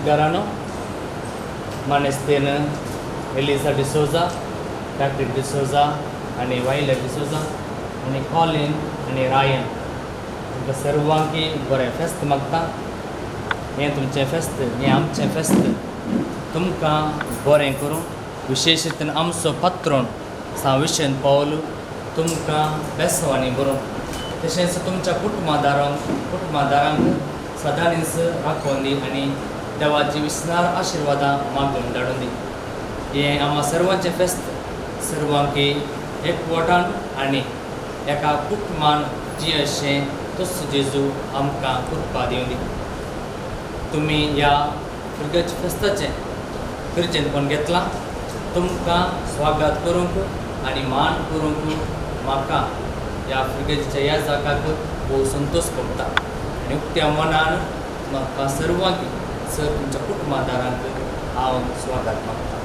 यादगारानो मानेस्तेन Elisa D'Souza, Patrick D'Souza आनी वायला डिसोजा आनी कॉलिन आनी रायन तुमकां सर्वांकी बरें फेस्त मागता. हें तुमचें फेस्त, हें आमचें फेस्त तुमकां बरें करूं. विशेश रितीन आमचो पात्रोण सांव विशेन पावल तुमकां बेसवानी बरोवन तशेंच तुमच्या कुटुंबादारांक सदांच राखोवन दी आनी देवाची विस्नार आशिर्वादां मागून धाडून दी. हें आमकां सर्वांचें फेस्त सर्वांकी एकवटान आनी एका कुटुंबान जी अशें तस जेजू आमकां कृपा दिवं दी. तुमी ह्या फिरगज फेस्ताचें फिरजेनपण घेतलां, तुमकां स्वागत करूंक आनी मान करूंक म्हाका ह्या फिरगजीच्या ह्या जागाक भोव संतोश पडटा आनी उक्त्या मनान म्हाका सर्वांक सर तुमच्या कुटुंबादारांक हांव स्वागत मागता.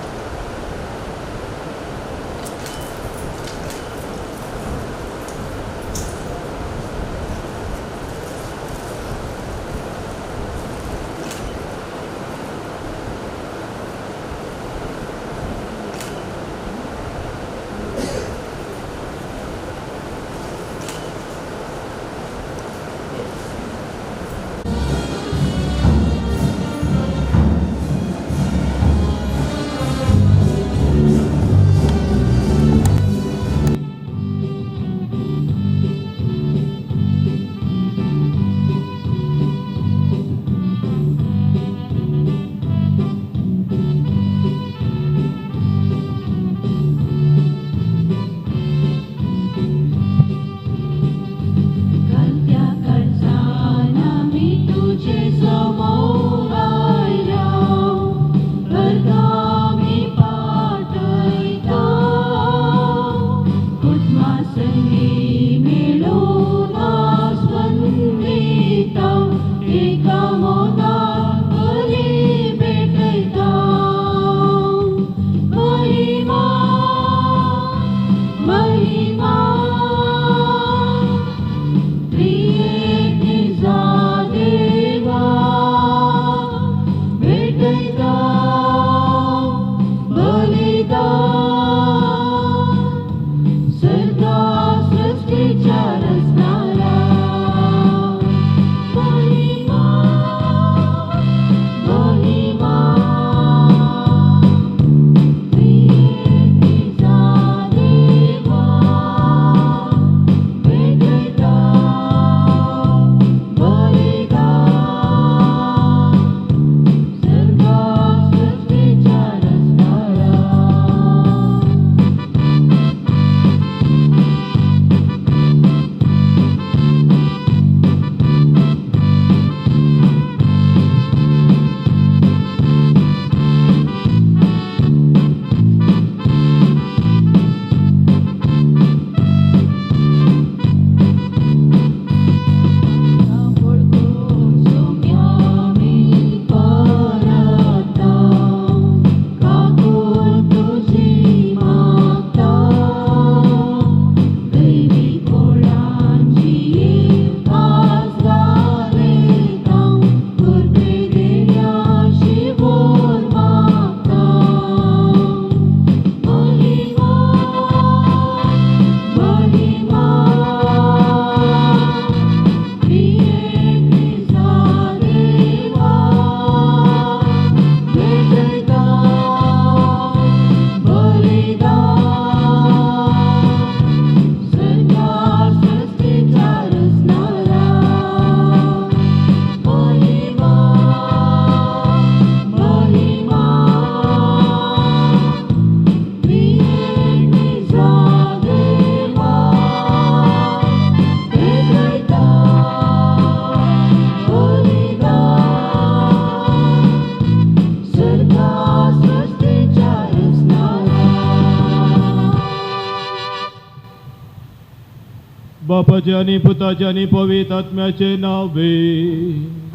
बापाचे आनी पुताचे आनी पवित्र आत्म्याचे नावे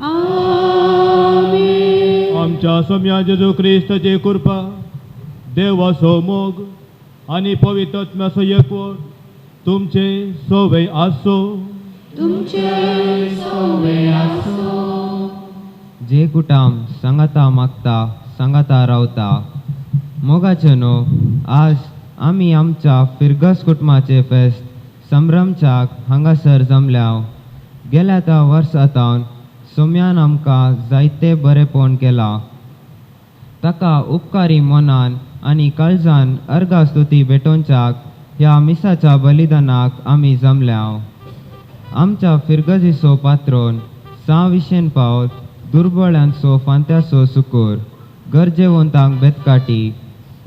आमेन. आमच्या सोम्या जेजू क्रिस्ताचे कृपा, देवाचो मोग आनी पवित्र आत्म्याचो एकवट तुमचे सवे आसो. तुमचे सवे आसो. जे कुटाम सांगाता मागता सांगाता रावता. मोगाचे न्हू, आज आमी आमच्या फिरगस कुटुंबाचे फेस्त संभ्रमच्याक हांगासर जमल्या. गेल्या त्या वर्सा तावन सोम्यान आमकां जायते बरेपण केलां. ताका उपकारी मनान आनी काळजान अर्गा स्तुती भेटोवच्याक ह्या मिसाच्या बलिदानाक आमी जमल्या. आमच्या फिरगजीचो पात्रोन सां विशेन पावल दुर्बळ्यांचो फांत्याचो सुकूर, गरजेवंतांक बेतकाटी,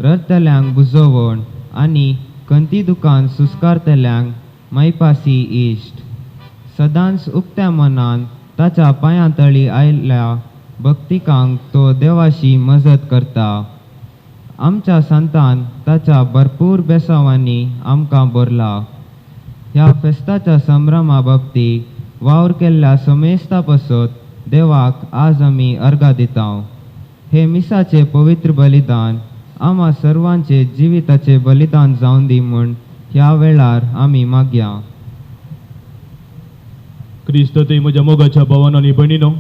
रडटल्यांक बुजोवण आनी खंती दुकान सुस्कारतल्यांक मायपासी इश्ट. सदांच उक्त्या मनान ताच्या पांयां तळी आयल्या भक्तिकांक तो देवाशी मजत करता. आमच्या संतान ताच्या भरपूर बेसावांनी आमकां भरला. ह्या फेस्ताच्या संभ्रमा बाबती वावर केल्ल्या समेस्ता पासत देवाक आज आमी अर्गां दिता. हे मिसाचे पवित्र बलिदान आमा सर्वांचे जिविताचे बलिदान जावन दी म्हूण ह्या वेळार आमी मागया. क्रिस्त ते म्हज्या मोगाच्या भावान आनी भयणीनो,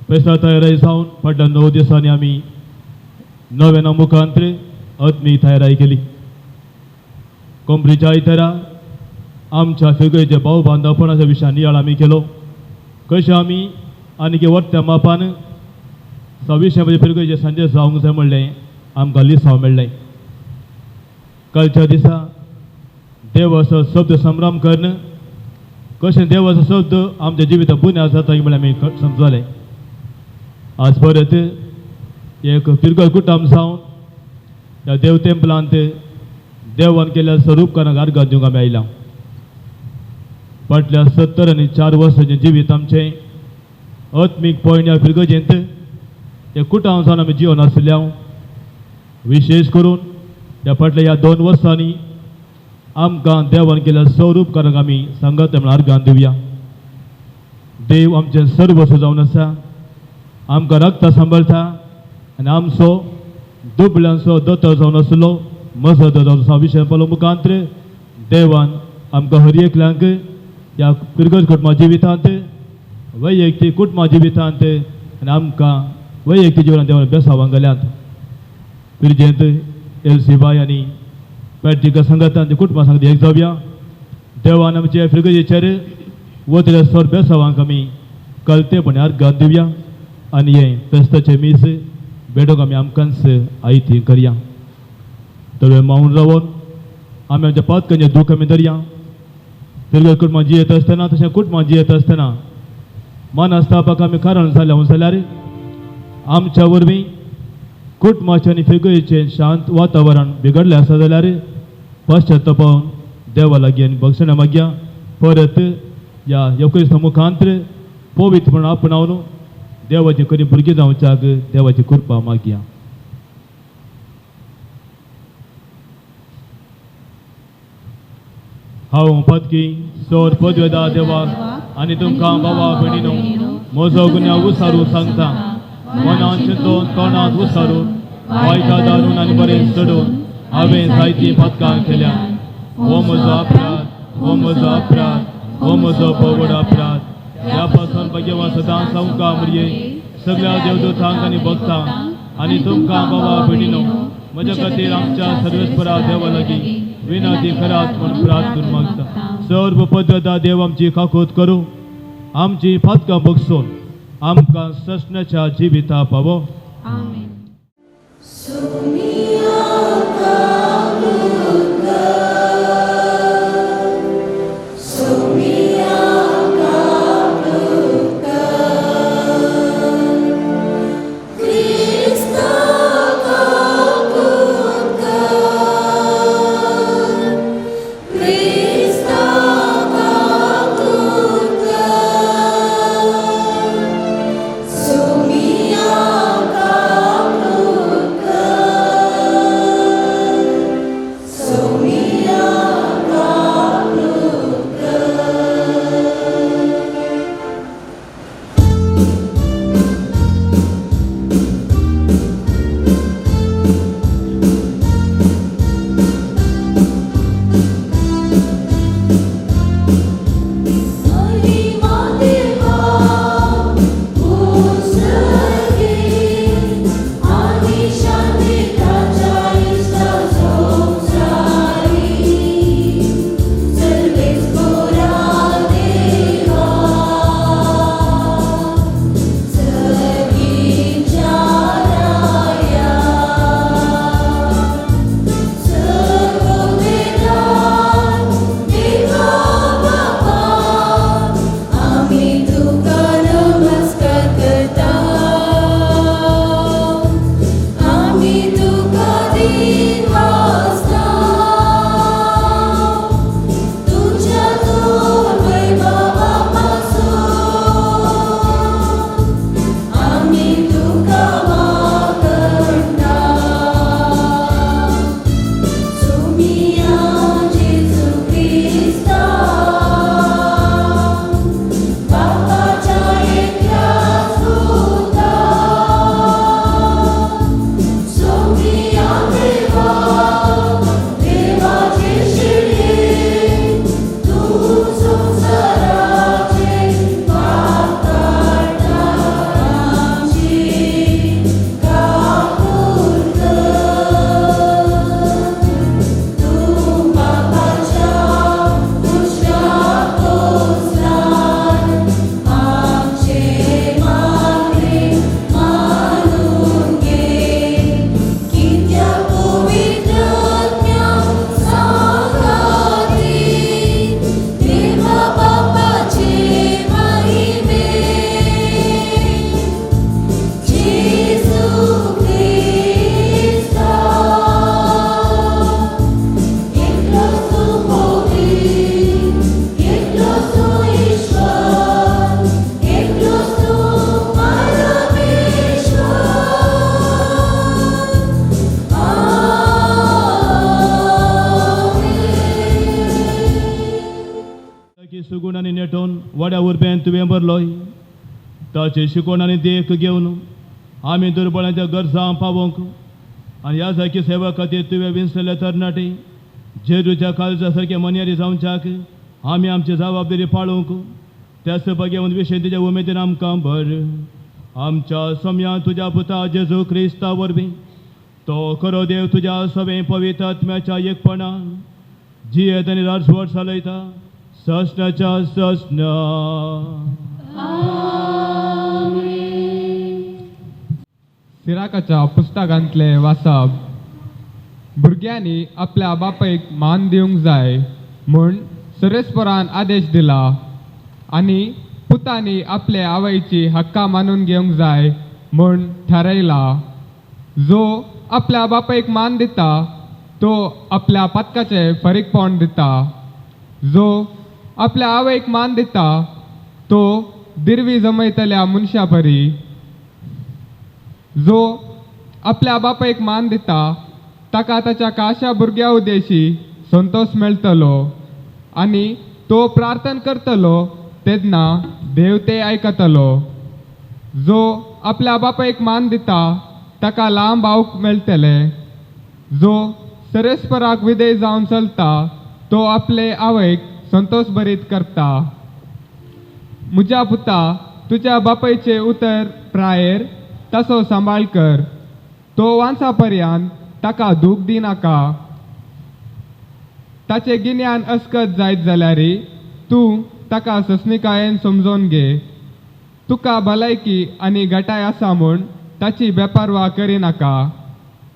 फेस्ता तयारी जावन फाटल्या 9 दिसांनी आमी नव्याना मुखांत आत्मीक तयारी केली. कोंबरीच्या आयतारा आमच्या फिगयच्या भाव बांदवपणाच्या विशयान नियाळ आमी केलो. कशें आमी आनी वर्त्या मापान सविशे म्हजे फिरगयचे सांजे जावंक जाय म्हणलें आमकां लिसांव मेळ्ळें. कालच्या दिसा देवाचो शब्द संभ्रम करून कशें देवाचो शब्द आमच्या जिविता बुन्याद जाता म्हणल्यार आमी समजले. आज परत एक फिरगय कुटुंब जावन ह्या देव टेंपलांत देवान केल्ल्या स्वरूपकारांक अर्गां दिवंक आमी आयला. फाटल्या 74 वर्सांचें जिवीत आमचें आत्मीक पयण ह्या फिरगजेंत हे कुटांव जावन आमी जिवन आशिल्ल्या. विशेश करून ह्या फाटल्या ह्या 2 वर्सांनी आमकां देवान केल्ल्या स्वरूपकारांक आमी सांगत म्हणून अर्गां दिवया. देव आमचें सर्वस्व जावन आसा, आमकां रगता सांबाळटा आनी आमचो दुबळ्यांचो दोतोर जावन आसलो मजत जावन आसा. विशय पलो मुखांत देवान आमकां हर एकल्यांक ह्या फिरगज कुटुंबा जिवितांत, वैयक्तीक कुटुंबा जिवितांत आनी आमकां वैयक्तीक जिवनांत देवान बेसावांक घाल्यात. पिरजेंत एल सी बाय आनी पॅट्रिका सांगातान कुटुंबा सांगता एक जावया. देवान आमचे फिरगजेचेर वतल्या सर बेसावांक आमी कळतेपणी अर्गां दिवया आनी हें फेस्ताचें मीस भेटोवंक आमी आमकांच आयती करया. तर मावन रावन आमी आमच्या पातकांचें दूख आमी धरया. फिरगज कुटुंबां जियेत आसतना तशें कुटुंबां जियेत आसतना मनस्तापाक आमी कारण जालें जाल्यार आमच्या वरवीं कुटुंबाचें आनी फिरगजेचें शांत वातावरण बिगडलें आसा जाल्यार पश्चातापावन देवा लागीं आनी बक्षणां मागया. परत ह्या येवक्रिस्त मुखांत पवित्र म्हणून आपणावन देवाची खरी भुरगीं जावच्याक देवाची कृपा मागया. हांव पदकी सोर पदवेदा देवाक आनी तुमकां बाबा भयणीनो म्हजो गुन्यांव उसारू सांगता. मनान चिंतून तोंडांत उसारून वायटा दारून आनी बरें चडून हांवें जायतीं पदकां केल्या. हो म्हजो अपराध, हो म्हजो अपराध, हो म्हजो पवड अपराध. ह्या पासून भगवान सदां सामकां मरये सगळ्या देवदूतांक आनी भक्तांक आनी तुमकां बाबा भयणीनो म्हज्या खातीर आमच्या सर्वेस्परा देवा लागीं विनंती करात म्हूण प्रार्थना मागता. सर्व पद्वता देव आमची काकूत करूं, आमची पातकां बगसून आमकां ससण्याच्या जिविता पावो. Somiya ka तुवें भरलोय. ताची शिकवण आनी देख घेवन आमी दुर्बळांच्या गरजां पावोवंक आनी ह्या सारकी सेवा खातीर तुवें विंचलेले तरणाटे जेजूच्या काळजा सारके मन्यारी जावच्याक आमी आमची जबाबदारी पाळूंक त्या सभा घेवन विशेंतीच्या उमेदीन आमकां भर. आमच्या समयान तुज्या पुता जेजू क्रिस्ता वरवीं तो खरो देव तुज्या सवें पवित्र आत्म्याच्या एकपणान जियेत आनी राजवट चालयता ससनाच्या ससना. सिराकाच्या पुस्तकांतले वाचप. भुरग्यांनी आपल्या बापायक मान दिवंक जाय म्हूण सरेस्परान आदेश दिला आनी पुतांनी आपले आवयची हक्का मानून घेवंक जाय म्हूण थारायला. जो आपल्या बापायक मान दिता तो आपल्या पातकाचें फारीकपण दिता. जो आपल्या आवयक मान दिता तो दिरवी जमयतल्या मनशा परी. जो आपल्या बापायक मान दिता ताका ताच्या काशा भुरग्या उद्देशी संतोश मेळटलो आनी तो प्रार्थना करतलो तेन्ना देव ते आयकतलो. जो आपल्या बापायक मान दिता ताका लांब आवक मेळटले. जो सरेस्पराक विधेय जावन चलता तो आपले आवयक संतोश भरीत करता. म्हज्या पुता, तुज्या बापायचें उतर प्रायेर तसो सांबाळ कर, तो वांसा पर्यंत ताका दूख दिनाका. ताचें गिन्यान अस्कत जायत जाल्यार तूं ताका सस्निकायेन समजोवन घे. तुका भलायकी आनी घटाय आसा म्हूण ताची बेपारवा करिनाका,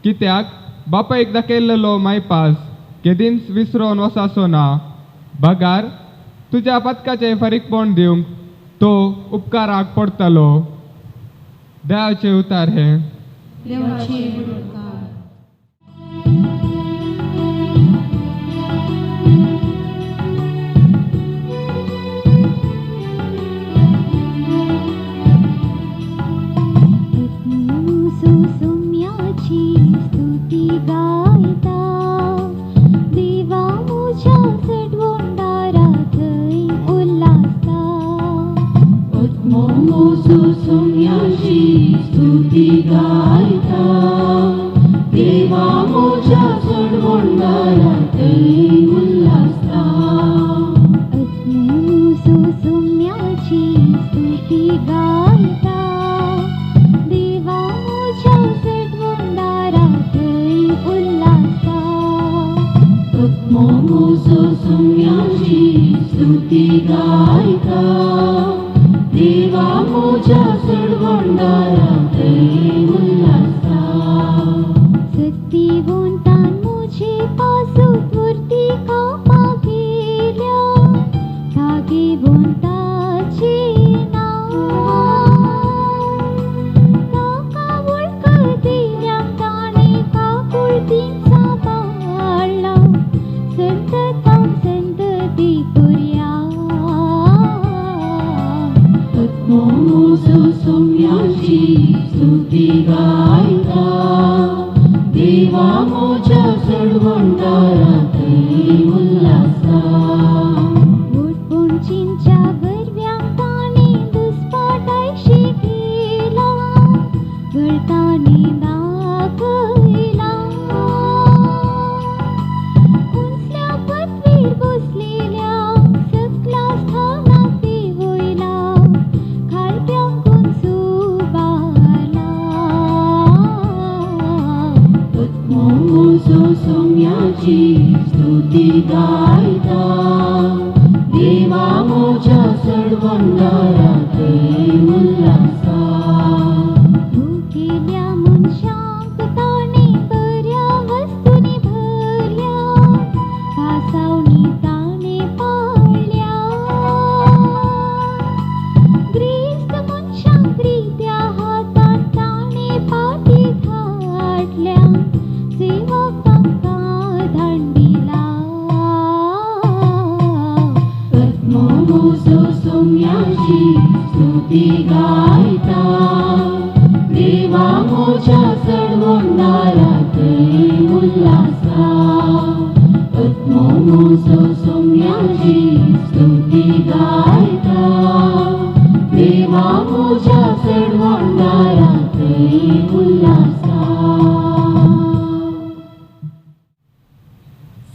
कित्याक बापायक दाखयल्लो मायपास केदींच विसरोन वसाचो ना. बगार तुज्या पदकाचें फारीकपण दिवंक तो उपकाराक पडटलो. देवाचे उतार हे. स्तुती गायता देवा मुझ्या सडवोंडारा थंय उल्हासता. सुसुम्याची स्तुती गायता देवा मुझ्या सडवोंडारा थंय उल्हासता. सुसुम्याची स्तुती गायता देवा मुझ्या सडवोंडारा थंय उल्हासता. सुसुम्याची स्तुती गायता देवा मुझ्या सडवोंडारा थंय उल्हासता. सत्तीवंतान मुझे पासून मूर्ती कामा केल्या भाग्यवंताचे नांव. ताका वळख दिल्या ताणें काकुळतीन सांबाळ्ळा संततां संतती पुरया. सुसुम्याची स्तुती गायता देवा मुझ्या सडवोंडारा थंय उल्हासता. मोटपुंचींच्या वरव्यांक ताणें दुस्पाटायशी केला भरताने दाखयला. उंचल्या पदवीर बसलेल्या सकला स्थानाक देंवयला खालप्यांकून सुबारला. सुसुम्याची स्तुती गायता देवा मुझ्या सडवोंडारा थंय उल्हासता. भुकेल्या मनशांक ताणें बऱ्या वस्तूंनी भरल्या पासावणी ताणें पाळ्ळ्या. ग्रेस्त मनशांक रित्या हातान ताणें फाटी धाडल्या सेवक तांकां धांडिला. सुसुम्याची स्तुती सडवंडारा थंय उल्हासा.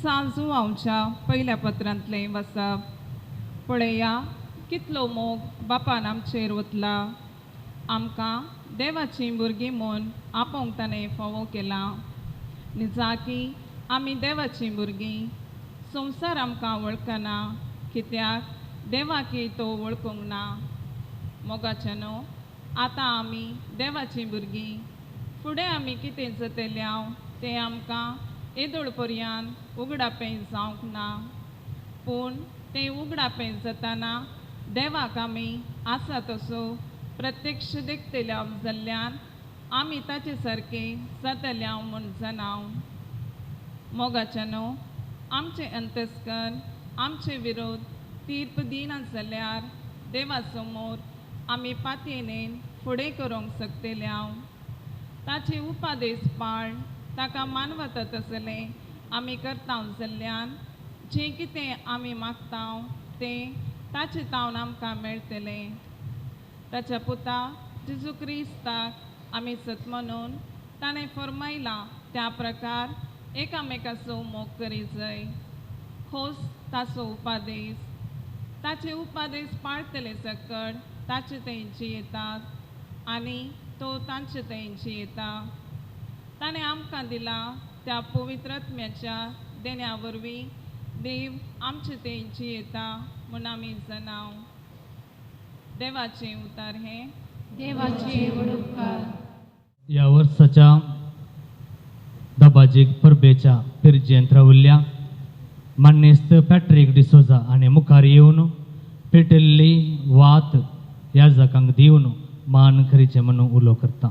सांजुआंवच्या पयल्या पत्रांतलें वसप. पळया कितलो मोग बापान आमचेर वतला, आमकां देवाचीं भुरगीं म्हूण आपोवंक ताणें फावो केलां. निजाकी आमी देवाचीं भुरगीं. संवसार आमकां वळखना, कित्याक देवाकी तो वळखूंक ना. मोगाचें न्हू, आतां आमी देवाचीं भुरगीं. फुडें आमी कितें जातले तें आमकां येदोळ पर्यंत उगडापें जावंक ना, पूण तें उगडापें जाताना देवाक आमी आसा तसो प्रत्यक्ष देखतल्या जाल्ल्यान आमी ताचे सारके जातल्या म्हूण जाणाव. मोगाचें न्हू, आमचें अंतस्कर आमचे विरोध तीर्प दिना जाल्यार देवा समोर आमी पातयेन फुडें करूंक शकतल्या. ताचे उपादेश पाळ ताका मानवता तसलें आमी करता जाल्ल्यान जें कितें आमी मागता तें ताचे तावन आमकां मेळटलें. ताच्या पुता जेजू क्रिस्ताक आमी सत म्हणून ताणें फरमायलां त्या प्रकार एकामेकाचो मोग करी जाय. खोस ताचो उपादेश. ताचे उपादेश पाळतले सकट ताचे थंय येतात आनी तो तांचे थंय येता. ताणें आमकां दिला त्या पवित्र आत्म्याच्या देण्या वरवीं देव आमचे थंय येता म्हूण आमी जाणाव. देवाचें उतार हें. देवाचे व्हड उपकार. ह्या वर्साच्या दबाजीक परबेच्या पिरजेंत रावल्ल्या मानेस्त पॅट्रीक डिसोजा आनी मुखार येवन पेटिल्ली वात याजकांक दिवन मान करीचें म्हणून उलो करता.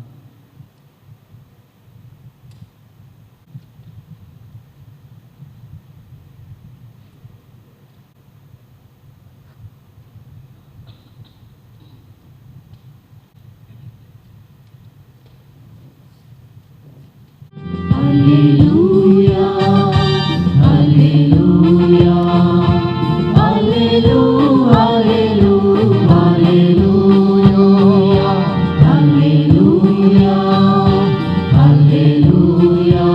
Alleluia, Alleluia, Alleluia, Alleluia, Alleluia, Alleluia,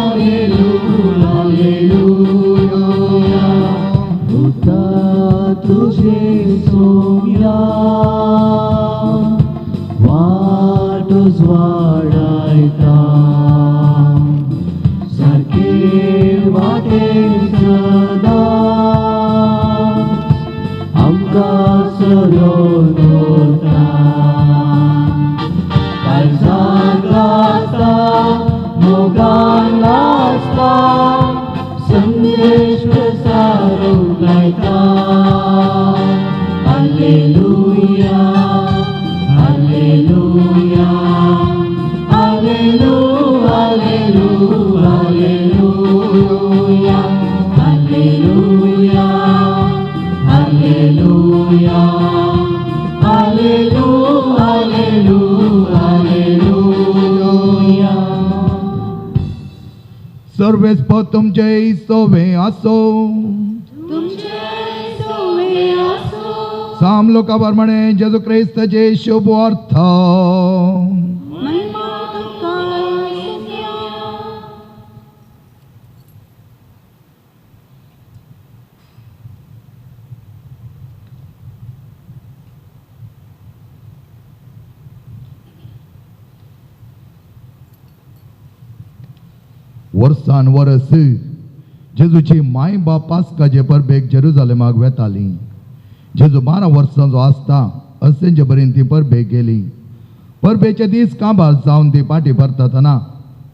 Alleluia, Alleluia. Puta तुझे सोम्या वाट उजवाडायता, सारके वाटे सदां आमकां चलोवन दवरता. काळजांत आसता, मोगान आसता, संदेश प्रसारूंक लायता. Alleluia, Alleluia, Alleluia, Alleluia, Alleluia, Alleluia, Alleluia, Alleluia. सर्वेस्पर तुमचे सोवे आसो. तुमचे सोवे आसो. साम लोका प्रमाणे जेजू क्रिस्ताचे शुभ अर्थ. महिमा तुमकां सोम्या. वर्सान वरस जेजूची माय बाप पास्काचे परबेक जेरुजालेमाक वेताली. जेजू 12 वर्सांचो आसता असेंचे बरेन ती परबेक गेली. परबेचे दीस काबार जावन ती पाटी परततना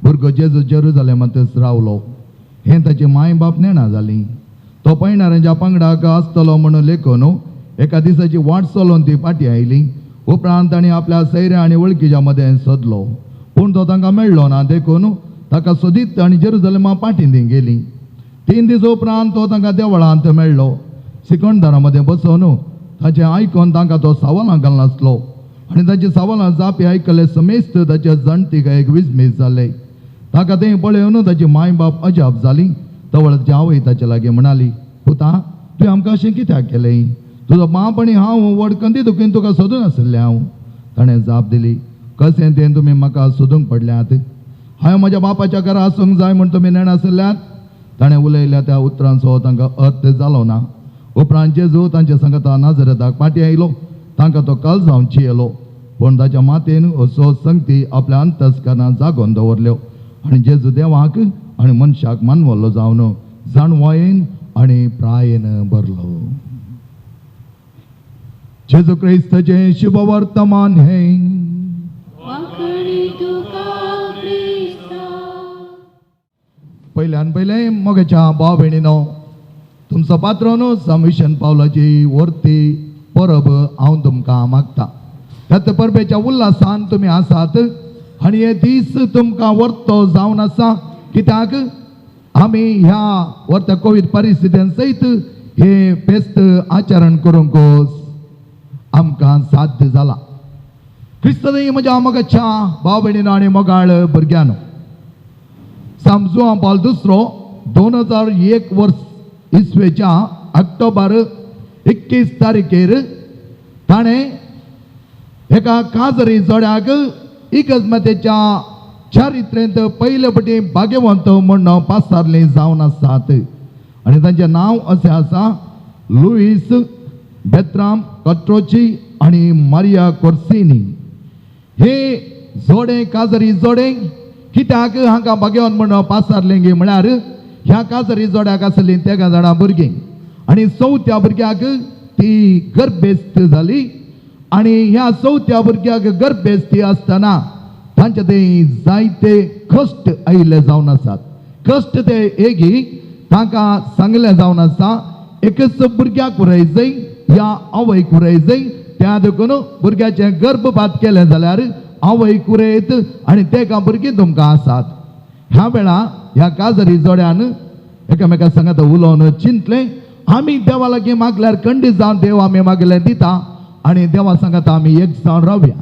भुरगो जेजू जेरुजालेमांतच रावलो. हें ताची माय बाप नेणा जाली. तो पयणाऱ्यांच्या पंगडाक आसतलो म्हणून लेखून एका दिसाची वाट चलोवन ती पाटी आयली. उपरांत तांणी आपल्या सैऱ्या आनी वळखीच्या मदें सोदलो, पूण तो तांकां मेळ्ळो ना. देखून ताका सोदीत आनी जेरुजालेमा पाटी ती गेली. 3 दीस उपरांत तो तांकां देवळांत मेळ्ळो. सिकंदरा मदें बसोवन ताचें आयकून तांकां तो सवालां घालनासलो आनी ताची सवालां जापी आयकले समेस्त ताच्या जाणटीक एक विस्मीत जाले. ताका तें पळोवन ताची माय बाप अजाप जाली. तवळ ताची आवय ताचे लागीं म्हणाली, पुता, तुवें आमकां अशें कित्याक केलें? तुजो बाप आनी हांव व्हड कंदी दुखीन तुका सोदून आसलें हांव. ताणें जाप दिली, कशें तें तुमी म्हाका सोदूंक पडल्यात? हांवें म्हज्या बापाच्या घरा आसूंक जाय म्हूण तुमी नेणासल्यात? ताणें उलयल्या त्या उतरांचो तांकां अर्थ जालो ना. उपरांत जेजू तांच्या सांगता नाजरेताक फाटीं आयलो. तांकां तो कालजावन चियेलो, पूण ताच्या मातेन असो संगती आपल्या अंतस्करणान जागोवन दवरल्यो आनी जेजू देवाक आनी मनशाक मानवल्लो जावन जाणवायेन आनी प्रायेन भरलो. जेजू क्रिस्ताचें शुभवर्तमान हें. पयल्यान पयलें मोगाच्या भाव भयणीनो, तुमचो पात्रोन संविशन पावलाची वर्ती परब हांव तुमकां मागता. त्या परबेच्या उल्हासान तुमी आसात आनी हे दीस तुमकां वर्तो जावन आसा, कित्याक आमी ह्या वर्त्या कोवीड परिस्थितीन सयत हे फेस्त आचरण करूंक आमकां साध्य जाला. क्रिस्तदय म्हज्या मोगाच्या भाव भयणीनो आनी मोगाळ भुरग्यांनो, सामजुआ पावल दुसरो 2001 वर्स इसवेच्या ऑक्टोबर 21 तारखेर ताणें एका काजरी जोड्याक इगर्जमातेच्या चारित्रेंत पयले पटी भाग्यवंत म्हूण पासारले जावन आसात आनी तांचें नांव अशें आसा, लुईस बेत्राम कट्रोची आनी मारिया कोर्सिनी. हे जोडे काजरी जोडे कित्याक हांकां भाग्यवंत म्हूण पासारलें गे म्हळ्यार ह्या काजरी जोड्याक आसलीं तेगां जाणां भुरगीं आनी चवथ्या भुरग्याक ती गर्भेस्त जाली आनी ह्या चवथ्या भुरग्याक गर्भेस्ती आसतना तांचे ते जायते कश्ट आयिल्ले जावन आसात. कश्ट ते एगी तांकां सांगलें जावन आसा, एकच भुरग्याक उरय जाय या आवयक उरय जाय, त्या देखून भुरग्याचें गर्भपात केलें जाल्यार आवयक उरयत आनी तेका भुरगीं तुमकां आसात. ह्या वेळार ह्या काजरी जोड्यान एकामेका सांगात उलोवन चिंतलें, आमी देवा लागीं मागल्यार खंडीत जावन देव आमी मागलें दिता आनी देवा सांगात आमी एक जावन रावया.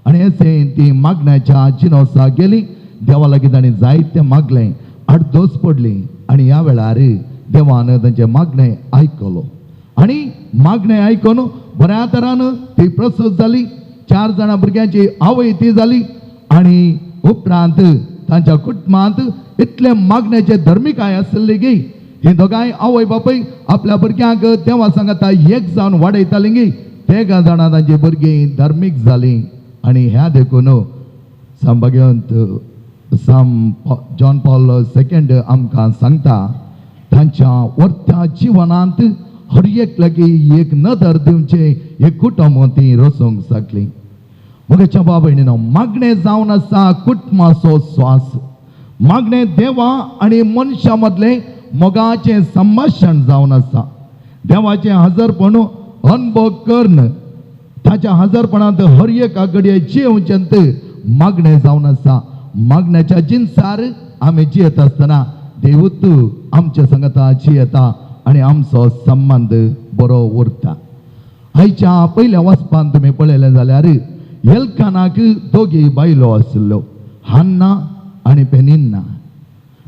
आनी अशें ती मागण्याच्या जिनोसा गेली. देवा लागीं तांणी जायतें मागलें, आडदोस पडली आनी ह्या वेळार देवान तांचें मागणें आयकलो आनी मागणें आयकून बऱ्या तरान ती प्रस्तूत जाली. 4 जाणां भुरग्यांची आवय ती जाली आनी उपरांत तांच्या कुटुंबांत इतले मागण्याचे धर्मिकाय आसली गी ही दोगांय आवय बापूय आपल्या भुरग्यांक देवा सांगाता एक जावन वाडयताली गी तेगां जाणां तांची भुरगीं धार्मीक जालीं. आनी ह्या देखून संभाग्यवंत साम जॉन पॉल सेकंड आमकां सांगता, तांच्या वर्त्या जिवनांत हर एक लागीं एक नदर दिवचें एक कुटुंब ती रचूंक शकली. म्हज्या बाबा भयणीनो, मागणें जावन आसा कुटुंबाचो स्वास. मागणें देवा आनी मनशां मदलें मोगाचें संभाशण जावन आसा. देवाचें हजरपण अनुभव करून ताच्या हजरपणांत हर एका घडये जियेवचें मागणें जावन आसा. मागण्याच्या जिनसार आमी जियेत आसतना देवूत आमच्या सांगाता जियेता आनी आमचो संबंद बरो उरता. आयच्या पयल्या वाचपान तुमी पळयलें जाल्यार एल्कानाक दोगी बायलो आशिल्ल्यो, हान्ना आनी पेनिन्ना.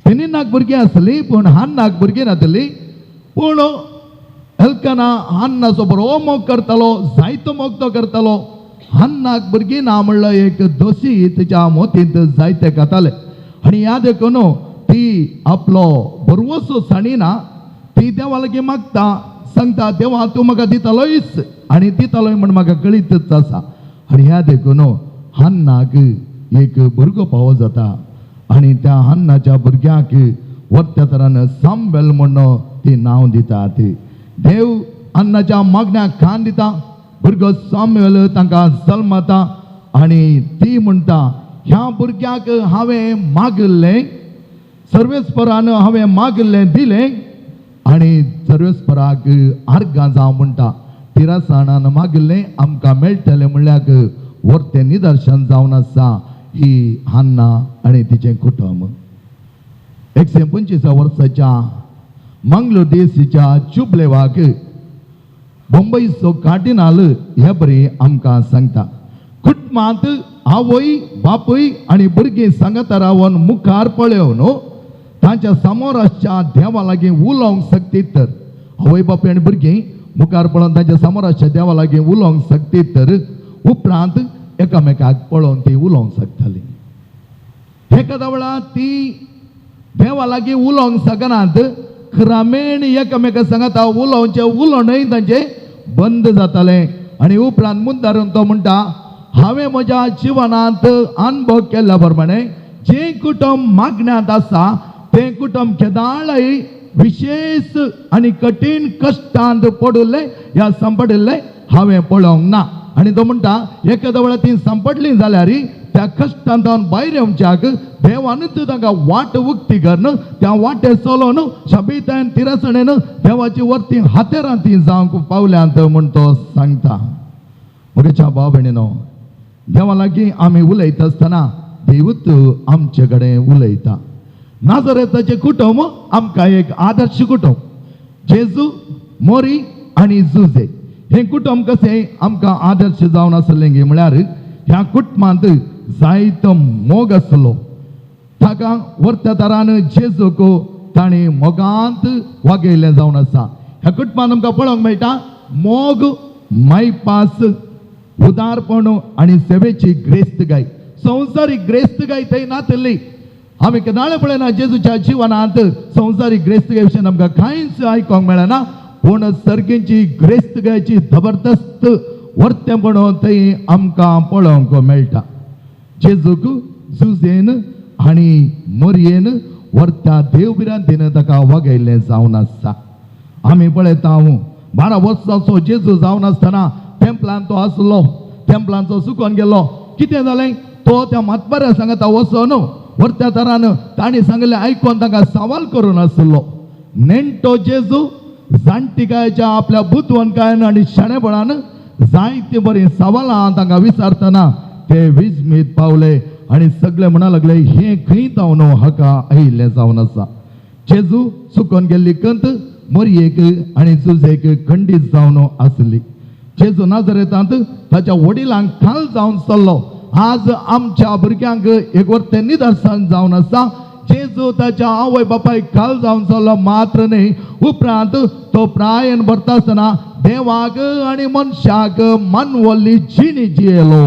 पेनिन्नाक भुरगीं आसलीं पूण हान्नाक भुरगीं नासलीं. पूण एल्काना हान्नाचो बरो मोग करतालो, जायतो मोग तो करतालो. हान्नाक भुरगीं ना म्हणलो एक दोशी तिच्या मोतींत जायते खाताले आनी ह्या देखून ती आपलो बरवसो सांडिना. ती देवा लागीं मागता, सांगता, देवा तूं म्हाका दितालोयच आनी दितालोय म्हण म्हाका कळीतच आसा. आनी ह्या देखून हान्नाक एक भुरगो पावो जाता आनी त्या हान्नाच्या भुरग्याक वर्त्या तरान सामवेल म्हण ती नांव दितात. देव हान्नाच्या मागण्याक खान दिता, भुरगो सामवेल तांकां जल्मता आनी ती म्हणटा, ह्या भुरग्याक हांवें मागिल्लें, सर्वेस्परान हांवें मागिल्लें दिलें आनी सर्वेस्पराक आर्गां जावं म्हणटा. तिरासाणान मागिल्लें आमकां मेळटलें म्हणल्यार वर्तें निदर्शन जावन आसा ही हान्ना आनी तिचें कुटुंब. 125 वर्साच्या मंगलोर देशीच्या चुबलेवाक बंबईचो कार्डिनाल हे बरी आमकां सांगता, कुटुंबांत आवय बापूय आनी भुरगीं सांगाता रावन मुखार पळोवन तांच्या समोर आसच्या देवा लागीं उलोवंक शकतीत तर आवय बापूय आनी भुरगीं मुखार पळोवन तांच्या समोर देवा लागीं उलोवंक शकतीत तर उपरांत एकामेकाक पळोवन ती उलोवंक शकताली. एखाद्या वेळा ती देवा लागीं उलोवंक शकनात, क्रमेण एकामेका सांगता उलोवचें उलोवणय तांचें बंद जातालें. आनी उपरांत मुंदारून तो म्हणटा, हांवें म्हज्या जिवनांत अनुभव केल्ल्या प्रमाणे जें कुटुंब मागण्यांत आसा तें कुटुंब केदाळय विशेष आनी कठीण कश्टांत पडिल्लें ह्या सांपडिल्लें हांवें पळोवंक ना. आनी तो म्हणटा एखाद्या वेळार ती सांपडली जाल्यार त्या कश्टांत भायर येवच्याक देवानूच तांकां वाट उक्ती करून त्या वाटे चलोवन शबीतायन तिरसणेन देवाची वरती हातेरां ती जावंक पावल्यांत म्हूण तो सांगता. म्हज्या भाव भयणीनो, देवा लागीं आमी उलयता आसतना देवूच आमचे कडेन उलयता. नाजरेताचें कुटुंब आमकां एक आदर्श कुटुंब. जेजू, मोरी आनी जुजे हें कुटुंब कशें आमकां आदर्श जावन आसलें गे म्हळ्यार ह्या कुटुंबांत जायतो मोग आसलो. ताका वर्त्या दारान जेजूक ताणें मोगांत वागयलें जावन आसा. ह्या कुटुंबांत आमकां पळोवंक मेळटा मोग, मायपास, उदारपण आनी सेवेची ग्रेस्तकाय. संवसारीक ग्रेस्तकाय थंय नातली. आमी केन्ना पळयना जेजूच्या जिवनांत संवसारीक ग्रेस्तकाय विशयी आमकां कांयच आयकूंक मेळना, पूण सर्गींची ग्रेस्तकायची जबरदस्त वर्तेपण थंय आमकां पळोवंक मेळटा. जेजूक जुजेन आनी मोरयेन वर्त्या देवभिरांतीन ताका वागयल्लें जावन आसा. आमी पळयता 12 वर्सांचो जेजू जावन आसतना टेम्पलान तो आसलो, टेम्पलांचो सुकोन गेलो. कितें जालें, तो त्या म्हातबाऱ्या सांगता वचोन वर्त्या तरान तांणी सांगलें आयकोन तांकां सवाल करून आसलो. नेणटो जेजू जाणटिकायेच्या आपल्या बुदवंतकायेन आनी शाणेपणान जायतीं बरीं सवालां तांकां विचारतना ते विस्मीत पावले आनी सगळे म्हणा लागले हें खंय जावन हाका आयिल्लें जावन आसा. जेजू चुकोन गेल्ली कंत मोरयेक आनी जुजेक खंडीत जावन आसली. जेजू नाजरेतांत ताच्या वडिलांक खाल जावन चल्लो. आज आमच्या भुरग्यांक एक वर्तें निदर्शन जावन आसा. जेजू ताच्या आवय बापायक खाल जावन चल्लो मात्र न्ही, उपरांत तो प्रायन भरता आसतना देवाक आनी मनशाक मानवल्ली जिणी जियेलो.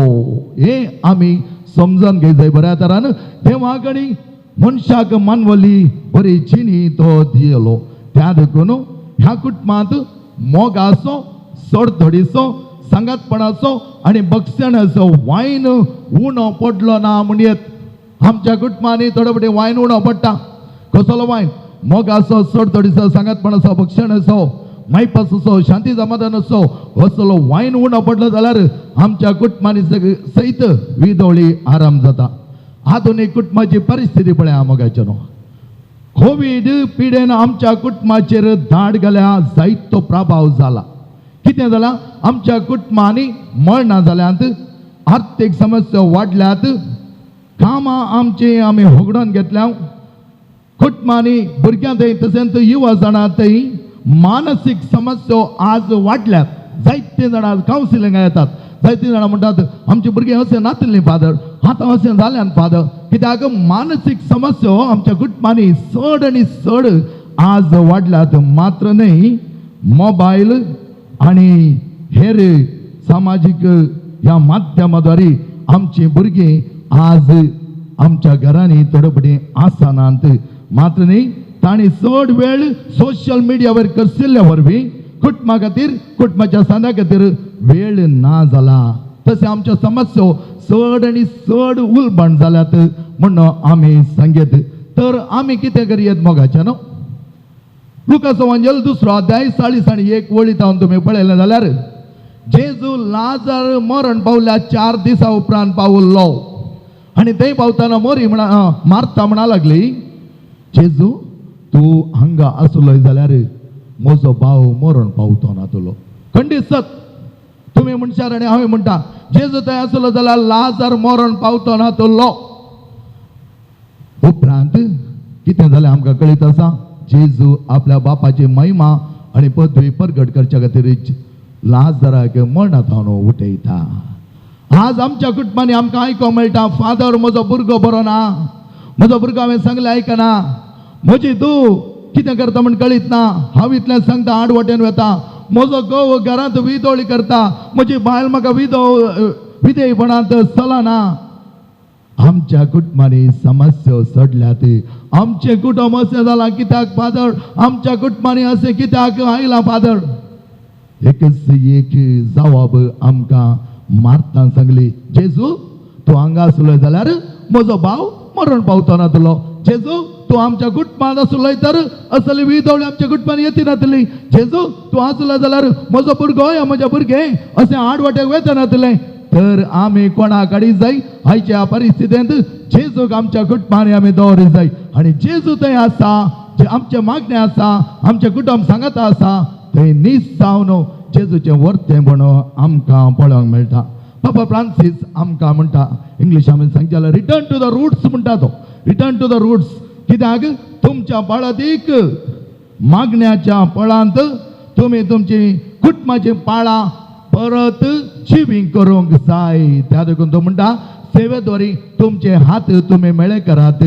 हें आमी समजून घेय जाय बऱ्या तरान. देवाक आनी मनशाक मानवल्ली बरी जिणी तो दियलो. त्या देखून ह्या कुटुंबांत मोगाचो, सोडधडीचो, सांगातपणाचो आनी बक्षणाचो वायन उणो पडलो ना म्हणयेत. आमच्या कुटुंबांनी थोडे फावटी वायन उणो पडटा. कसलो वायन? मोगाचो, सोडधडीचो, सांगातपणाचो, बक्षणाचो, मायपासो, शांती समाधानाचो असलो वायन उणो पडलो जाल्यार आमच्या कुटुंबांनी सयत विदोळी आराम जाता. आधुनीक कुटुंबाची परिस्थिती पळया मोगाचे न्हू. कोवीड पिडेन आमच्या कुटुंबाचेर धाड घाल्या, जायतो प्रभाव जाला. कितें जालां, आमच्या कुटुंबांनी मरणां जाल्यांत, आर्थीक समस्या वाडल्यात, कामां आमचीं आमी होगडोवन घेतल्या, कुटुंबांनी भुरग्यां थंय तशेंच युवा जाणां थंय मानसीक समस्या आज वाडल्यात. जायते जाणां कावन्सिलिंगाक येतात. जायतीं जाणां म्हणटात आमची भुरगीं अशें नातिल्लीं फादर, आतां अशें जाल्यान फादर. कित्याक मानसीक समस्या आमच्या कुटुंबांनी चड आनी चड आज वाडल्यात. मात्र न्ही, मोबायल आनी हेर सामाजीक ह्या माध्यमाद्वारे आमची भुरगीं आज आमच्या घरांनी थोडे फावटी आसनात. मात्र न्ही, तांणी चड वेळ सोशल मिडियावर करशिल्ल्या वरवीं कुटुंबा खातीर, कुटुंबाच्या सांद्या खातीर वेळ ना जाला. तशें आमच्यो समस्या चड आनी चड उलबण जाल्यात म्हूण आमी सांगेत. तर आमी कितें करयेत मोगाचें न्हू. लुकाचो वांजेल 2 अध्याय 40 आणि 1 वळी जावन तुमी पळयलें जाल्यार जेजू लाजर मरण पावल्या 4 दिसां उपरांत पावल्लो आनी थंय पावतना मोरी म्हणा मारता म्हणा लागली, जेजू तूं हांगा आसलोय जाल्यार म्हजो भाव मरण पावतो ना तुलो. खंडीत सत तुमी म्हणशार आनी हांवें म्हणटा, जेजू थंय आसलो जाल्यार लाजर मरण पावतो ना तुलो. उपरांत कितें जालें आमकां कळीत आसा. जेजू आपल्या बापाची महिमा आनी पदवी परगट करच्या खातीर लाजराक मरणांत उठयता. आज आमच्या कुटुंबांनी आमकां आयकोंक मेळटा, फादर म्हजो भुरगो बरो ना, म्हजो भुरगो हांवें सांगलें आयकना, म्हजी तूं कितें करता म्हण कळीत ना, हांव इतलें सांगता आड वाटेन वता, म्हजो घोव घरांत विदोळी करता, म्हजी बायल म्हाका विधेयपणांत चलना. आमच्या कुटुंबांनी समस्या सोडल्यात. आमचें कुटुंब अशें जालां कित्याक फादर? आमच्या कुटुंबांनी अशें कित्याक आयलां फादर? एकच एक जवाब आमकां मार्तान सांगली, जेजू तूं हांगा आसलो जाल्यार म्हजो भाव मरण पावतो नातलो. जेजू तूं आमच्या कुटुंबांत आसलो तर असली विदोळी आमच्या कुटुंबांत येती नातली. जेजू तूं आसलो जाल्यार म्हजो भुरगो या म्हजें भुरगें अशें आडवाटेक वयता नातलें. तर आमी कोणा कडेन जाय आयच्या परिस्थितींत जेजूक आमच्या कुटुंबांनी आमी दवरी जाय. आनी जेजू थंय आसा, जे आमचें मागणें आसा, आमचें कुटुंब सांगाता आसा, थंय नीस जावन जेजूचें वर्तेंपण आमकां पळोवंक मेळटा. पापा फ्रांसीस आमकां म्हणटा, इंग्लिश आमी सांगचे जाल्यार रिटर्न टू the roots म्हणटा तो. रिटर्न टू the roots कित्याक? तुमच्या पळतीक मागण्याच्या पळांत तुमी तुमची कुटुंबाची पाळां परत जिवीं करूंक जाय. त्या देखून तो म्हणटा, सेवेद्वारी तुमचे हात तुमी मेळे करात,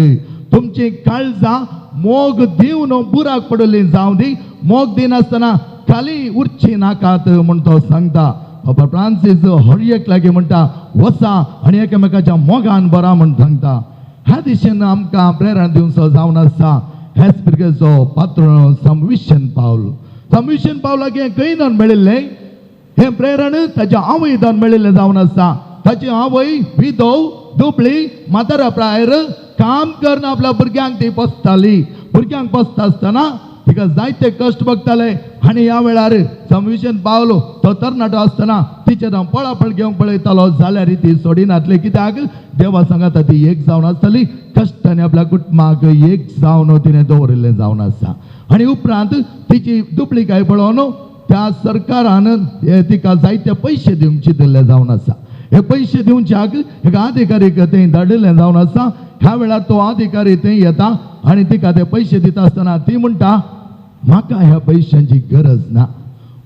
तुमची काळजां मोग दिवन बुराक पडली जावं दी, मोग दिनासतना खाली उरची नाकात म्हूण तो सांगता. बाबा फ्रांसीस हर एक लागीं म्हणटा, वचा आनी एकामेकाच्या मोगान बरा म्हूण सांगता. ह्या दिशेन आमकां प्रेरणा दिवचो जावन आसा ह्याच पिरगेचो पात्र संविशन पावल. संविशन पावलाक हें खंय दान मेळिल्लें? हें प्रेरण ताच्या आवय दान मेळिल्लें जावन आसा. ताची आवय विधव, दुबळी, म्हातारा प्रायर काम करून आपल्या भुरग्यांक ती पोसताली. भुरग्यांक पोसता आसतना तिका जायते कश्ट बघताले. आनी ह्या वेळार संविशन पावलो तो तरणाटो आसतना तिचे हांव पळापळ घेवंक पळयतालो जाल्यार ती सोडिनातली. कित्याक? देवा सांगाता ती एक जावन आसतली. कश्टांनी आपल्या कुटुंबाक एक जावन तिणें दवरिल्लें जावन आसा. आनी उपरांत तिची दुबळीकाय पळोवन त्या सरकारान तिका जायते पयशे दिवंक चितिल्ले जावन आसा. हे पयशे दिवच्याक एका अधिकारीक थंय धाडिल्लें जावन आसा. ह्या वेळार तो अधिकारी थंय येता आनी तिका ते पयशे दिता आसतना ती म्हणटा, म्हाका ह्या पयशांची गरज ना,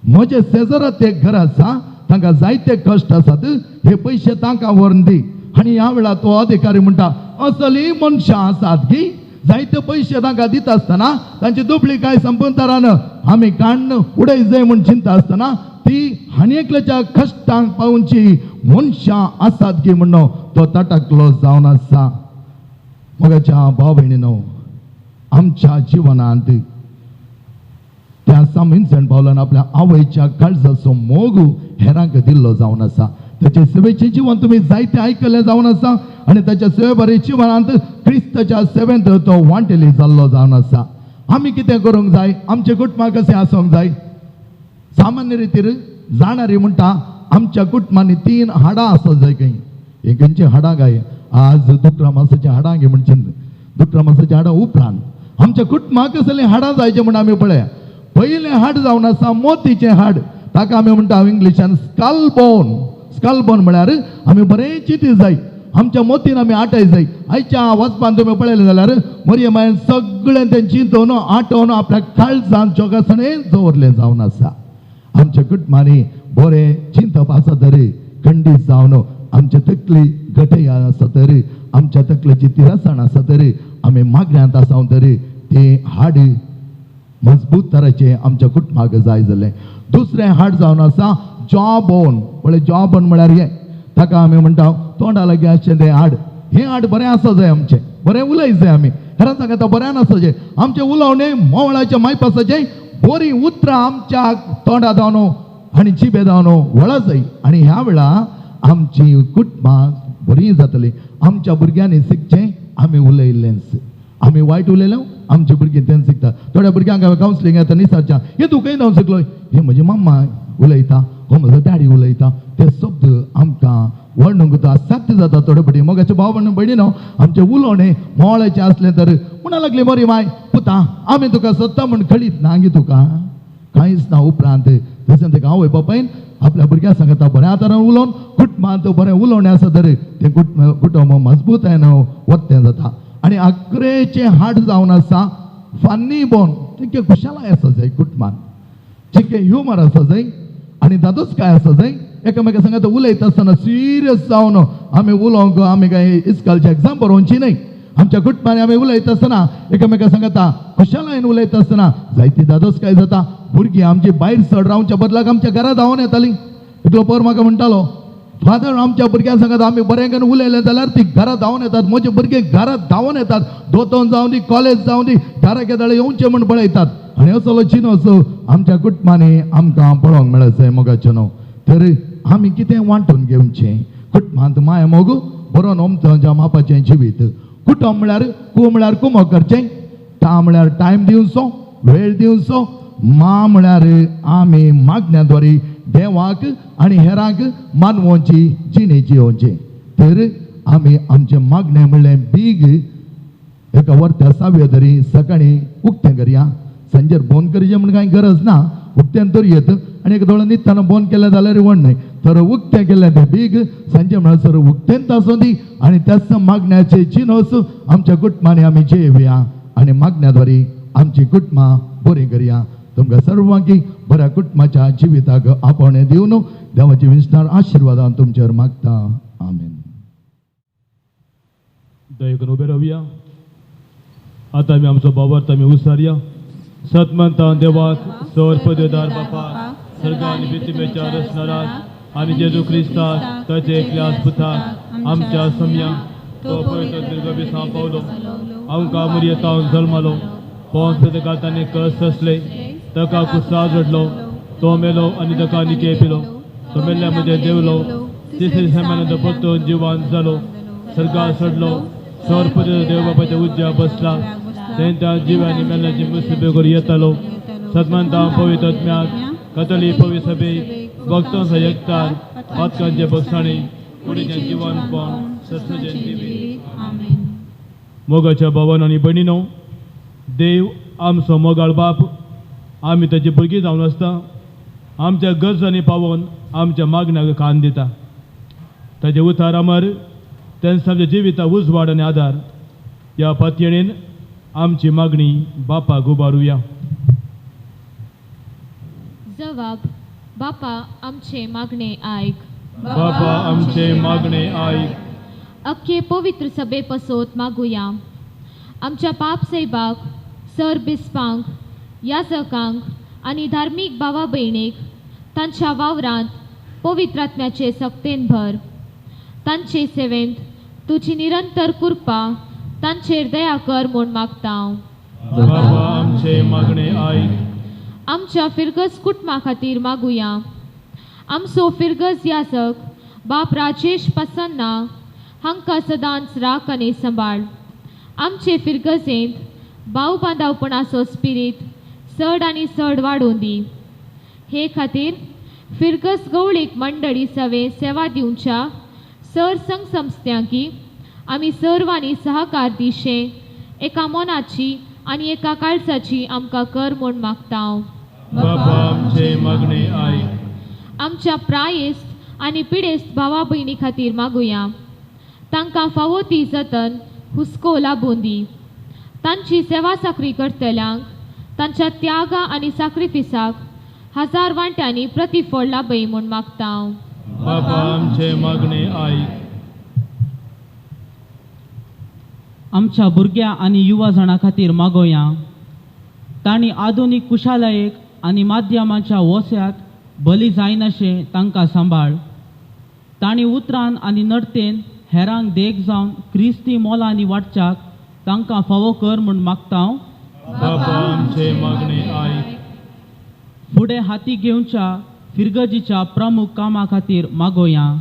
म्हजे शेजारात एक घर आसा, तांकां जायते कश्ट आसात, हे पयशे तांकां व्हरून दी. आनी ह्या वेळार तो अधिकारी म्हणटा, असली मनशां आसात की जायते पयशे तांकां दिता आसतना तांची दुबळी काय संपंतरान आमी काण्ण उडय जाय म्हूण चिंता आसतना ती आनी एकल्याच्या कश्टांक पावची मनशां आसात की म्हणून तो तटकलो जावन आसा. मगाच्या भाव भयणीनो, आमच्या जिवनांत त्या सांत विन्सेंट पावलान आपल्या आवयच्या काळजाचो मोग हेरांक दिल्लो जावन आसा. ताचे सेवेचें जिवन तुमी जायते आयकल्लें जावन आसा आनी ताच्या सेवे जिवनांत क्रिस्ताच्या सेवेंत तो वांटेली जाल्लो जावन आसा. आमी कितें करूंक जाय? आमचें कुटुंबां कशें आसूंक जाय? सामान्य रितीर जाणारी म्हणटा, आमच्या कुटुंबांनी 3 हाडां आसत जाय. खंय ही खंयची हाडां काय? आज दुकरा मासाचीं हाडां घे म्हणचे, दुकरा मासाचीं हाडां उपरांत आमच्या कुटुंबाक कसलीं हाडां जायचें म्हूण आमी पळया. पयलें हाड जावन आसा मोतीचें हाड, ताका आमी म्हणटा इंग्लिशान स्कल बोन. स्कल बोन म्हळ्यार आमी बरें चिंती जाय, आमच्या मोतीन आमी आटय जाय. आयच्या वचपान तुमी पळयलें जाल्यार मरियम मायन सगळें तें चिंतून आटोवन आपल्या काळजान जोगासणें दवरलें जावन आसा. आमच्या कुटुंबांनी बरें चिंतप आसा तरी खंडीत जावन आमच्या तकली गटय आसा तरी, आमच्या तकलेची तिरसाण आसा तरी, आमी मागण्यांत आसा तरी तें हाड मजबूत तरेचें आमच्या कुटुंबाक जाय जालें. दुसरें हाड जावन आसा जॉ बोन. म्हळ्यार जॉ बोन म्हळ्यार हें ताका आमी म्हणटा तोंडा लागीं आसचें तें हाड. हें हाड बरें आसा जाय, आमचें बरें उलय जाय. आमी हेरां सांगता बरें आसा जाय. आमचें उलोवणें मोवळाचें मायपासाचें बरीं उतरां आमच्या तोंडा जावन आनी जिबे जावन वळा जाय. आनी ह्या वेळा आमची कुटुंबां बरीं जातलीं. आमच्या भुरग्यांनी शिकचें आमी उलयल्लेंच. आमी वायट उलयले आमची भुरगीं तें शिकता. थोड्या भुरग्यांक हांवें कावन्सिलींग येता निसारच्या, हें तूं खंय जावन शिकलो? हें म्हजी मम्मा उलयता, हो म्हजो डॅडी उलयता. ते शब्द आमकां वर्णूंक असाध्य जाता थोडे फावटी. मोगाचे भाव भयणी न्हू, आमचें उलोवणें मोळाचें आसलें तर म्हणा लागली बरी माय, पुता आमी तुका सोदता म्हूण कळीत ना गे तुका कांयच ना. उपरांत तशें ताका आवय बापायन आपल्या भुरग्यां सांगता बऱ्या आदारान उलोवन कुटुंबांत बरें उलोवणें आसा तरी तें कुटुंब मजबूत वत्तें जाता. आनी आकरेचें हाड जावन आसा फान्नी बोन, तितकें खुशालाय आसा जाय कुटुंबान, जितकें ह्युमर आसा जाय आनी दादोच काय आसा जाय. एकामेका सांगता उलयता आसतना सिरियस जावन आमी उलोवंक आमी कांय इस्कालची एग्जाम बरोवची न्हय. आमच्या कुटुंबांनी आमी उलयता आसतना एकामेका सांगता खुशालायन उलयता आसतना जायती दादोस काय जाता, भुरगीं आमची भायर सड रावच्या बदलाक आमच्या घरा धांवन येतालीं. एकलो पोर म्हाका म्हणटालो, फादर आमच्या भुरग्यां सांगता आमी बरें करून उलयलें जाल्यार ती घरा धांवन येतात. म्हजे भुरगे घरा धांवन येतात, दोतोन जावं दी, कॉलेज जावं दी, घरा केदाळे येवचें म्हूण पळयतात. आनी असलो चिनोसो आमच्या कुटुंबांनी आमकां पळोवंक मेळचें मोगाचें न्हू. तर आमी कितें वांटून घेवचें कुटुंबांत माया मोग बरोवन ओमच्या मापाचें जिवीत. कुटुंब म्हळ्यार कू म्हळ्यार कुमो करचें, टा म्हळ्यार टायम दिवचो, वेळ दिवचो, मा म्हळ्यार आमी मागण्या द्वारे देवाक आनी हेरांक मानवोची जिणे जियोवचें. तर आमी आमचें मागणें म्हणलें बीग एका वर्त्या साव्यो तरी सकाळीं उक्तें करया, सांजेर बंद करचें म्हण कांय गरज ना, उक्त्यान तर येत आनी एक दोळे न्हिदतना बंद केलें जाल्यार व्हड न्हय. तर उक्तें केलें तें बीग सांजे म्हणसर उक्तेंच आसूं दी आनी त्याच मागण्याचे चिनोस आमच्या कुटुंबांनी आमी जेवया आनी मागण्या द्वारे आमची कुटुंबां बरीं करया. तुमकां सर्वांकी बऱ्या कुटुंबाच्या जिविताक आपोवणें दिवन देवाची विस्तार आशिर्वादान तुमचेर मागता. आमेन. दया करून उबे रावया. आतां आमी आमचो बाबार्थ आमी उसारया. सतमंता देवाक सर पदवेदार बापा सर्ग आनी पृथ्वीच्या रचणाराक आनी जेजू क्रिस्ताक ताचे एकल्या पुताक आमच्या सम्या तो पवित्र दीर्घ पावलो, आमकां मुरयेतावन जल्मालो, पोंस ताका ताणें कस सोंसले, ताका कुसार रडलो, तो मेलो आनी ताका निके पिलो, तो मेल्ल्या मदें देंवलो, तिसरे दिसा तो परतून जिवान जालो, सर्गार चडलो, सर पदवेदार देव बापाच्या उज्या बसला, तेंच्या जिव्यानी मेल्ल्याची मुसीबे करून येतालो. सतमंता पवित्र आत्म्याक कथली पवित्र सभेक भक्तांचा एकतार पातकांचे बक्षाणे कुडीचें जिवनपण सत्सजन दिवी. मोगाच्या भावान आनी भयणीनो, देव आमचो मोगाळ बाप, आमी ताची भुरगीं जावन आसता, आमच्या गरजांनी पावोवन आमच्या मागण्याक कान दिता. ताचे उतार अमर तेंच आमच्या जिविता उजवाड आनी आदार. ह्या पातयेणेन आमची मागणी बापाक उबारुया. जवाब, बापा आमचे मागणे आयक. बापा आमचे मागणे आयक. अख्खे पवित्र सभे पसोत मागुया. आमच्या पाप सैबाक, सर बिस्पांक, याजकांक आनी धार्मीक भावा भयणीक तांच्या वावरांत पवित्र आत्म्याचे सक्तेन भर. तांचे सेवेंत तुजी निरंतर कृपा तांचेर दया कर म्हूण मागता. बापा आमचे मागणे आयक. आमच्या फिरगज कुटुंबा खातीर मागुया. आमचो फिरगज याजक बाप राजेश पसन्ना हांकां सदांच राख आनी सांबाळ. आमचे फिरगजेंत भाव बांदावपणाचो स्पिरीत चड आनी चड वाडोवन दी. हे खातीर फिरगज गवळीक मंडळी सवे सेवा दिवच्या सर संघ संस्थ्यांकी आमी सर्वांनी सहकार दिशे एका मनाची आनी एका काळजाची आमकां कर म्हूण मागता. बापा आमचे मागणे आयक. आमच्या प्रायेस्त आनी पिडेस्त भावा भयणी खातीर मागुया. तांकां फावो ती जतन हुस्को लाबून दी. तांची सेवा साकरी करतल्यांक तांच्या त्यागा आनी साक्रिफिसाक हजार वांट्यांनी प्रतिफळ लाबय म्हूण मागता. बापा आमचे मागणे आयक. आमच्या भुरग्यां आनी युवा जाणां खातीर मागोया. तांणी आधुनीक कुशालयेक आनी माध्यमाच्या वस्याक बली जायनाशें तांकां सांबाळ. तांणी उतरान आनी नडतेन हेरांक देख जावन क्रिस्ती मोलांनी वाडच्याक तांकां फावो कर म्हूण मागता. बापा आमचे मागणे आयक. फुडें हाती घेवच्या फिरगजीच्या प्रमुख कामा खातीर मागोया.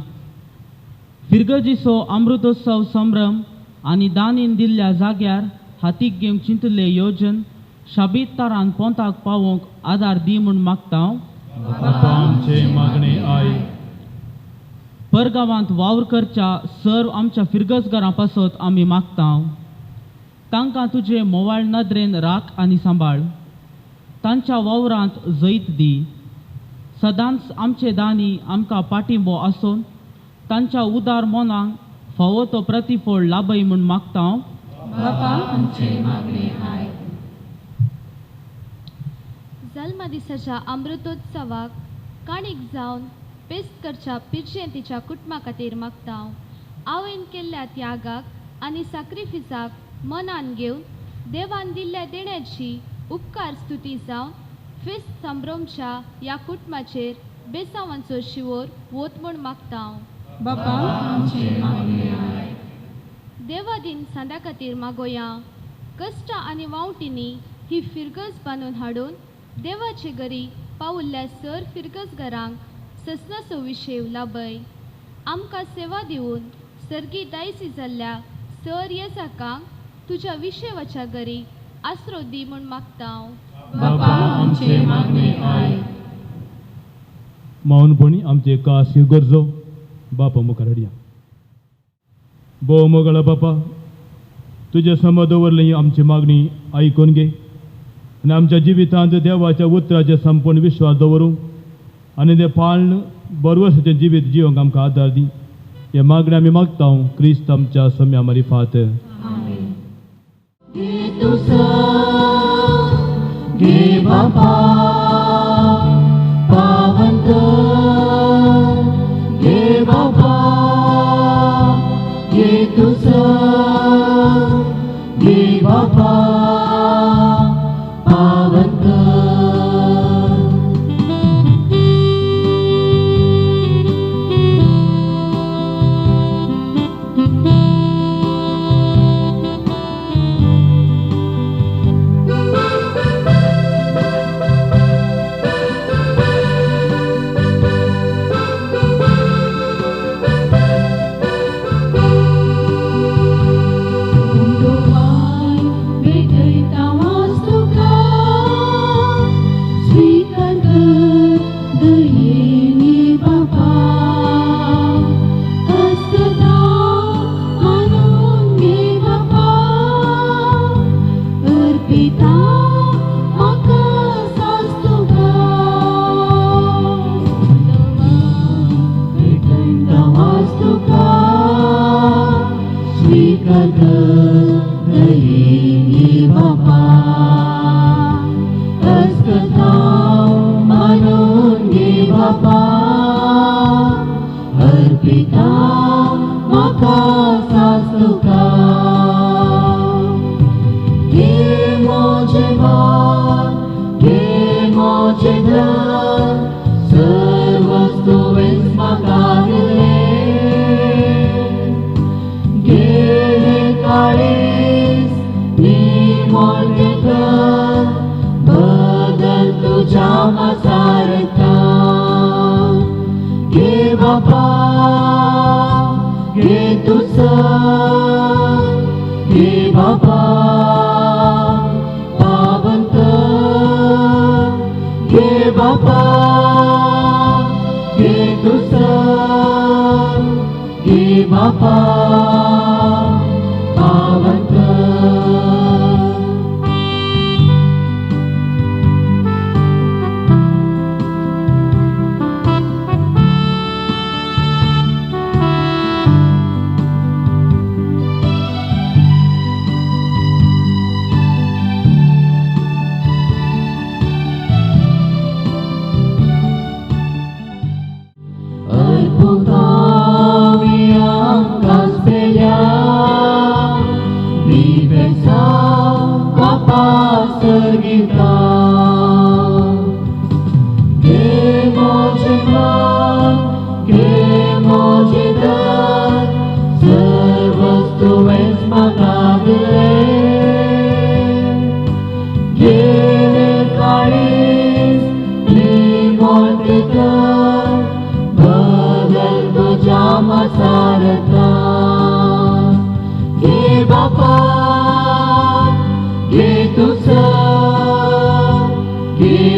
फिरगजीचो अमृतोत्सव संभ्रम आनी दानीन दिल्ल्या जाग्यार हातीक घेवंक चिंतले योजन शाबीत तारान पोंताक पावोवंक आदार दी म्हूण मागता. बापा आमचे मागणे आयक. परगांवांत वावर करच्या सर्व आमच्या फिरगजगारां पासत आमी मागता. तांकां तुजे मोवाळ नदरेन राख आनी सांबाळ. तांच्या वावरांत जैत दी. सदांच आमचे दानी आमकां पाठिंबो आसून तांच्या उदार मनांक फावो तो प्रतिफळ लाभय म्हूण मागता. बापा आमचे मागणे आयक. जल्मदिसाच्या अमृतोत्सवाक काणीक जावन पेस्त करच्या पिरजेंतीच्या कुटुंबा खातीर मागता. आवयन केल्ल्या त्यागाक आनी साक्रिफिसाक मनान घेवन देवान दिल्ल्या देण्याची उपकार स्तुती जावन फेस्त संभ्रमच्या ह्या कुटुंबाचेर बेसावांचो शिवोर वोत म्हूण मागता. बापा आमचें मागणें आयक. देवादीन सांदा खातीर मागोया. कश्टां आनी वावटींनी ही फिरगज बांदून हाडून देवाचे घरी पावुल्ल्या सर फिरगजघरांक ससनाचो विशेव लाभय. आमकां सेवा दिवन सर्गी दायसी जाल्ल्या सर येजाकांक तुज्या विशेवाच्या घरी आसरो दी म्हूण मागता. बापा आमचें मागणें आयक. मौनपणी आमचे खास गरजो बापा मुखार हाडया. भोव मोगळा बापा, तुजे समज दवरली ही आमची मागणी आयकून घे आनी आमच्या जिवितांत देवाच्या उतराचेर संपूर्ण विश्वास दवरूंक आनी तें पाळन बरवसाचें जिवीत जिवंक आमकां आदार दी. हे मागणी आमी मागता क्रिस्त आमच्या सम्या मारिफात. घे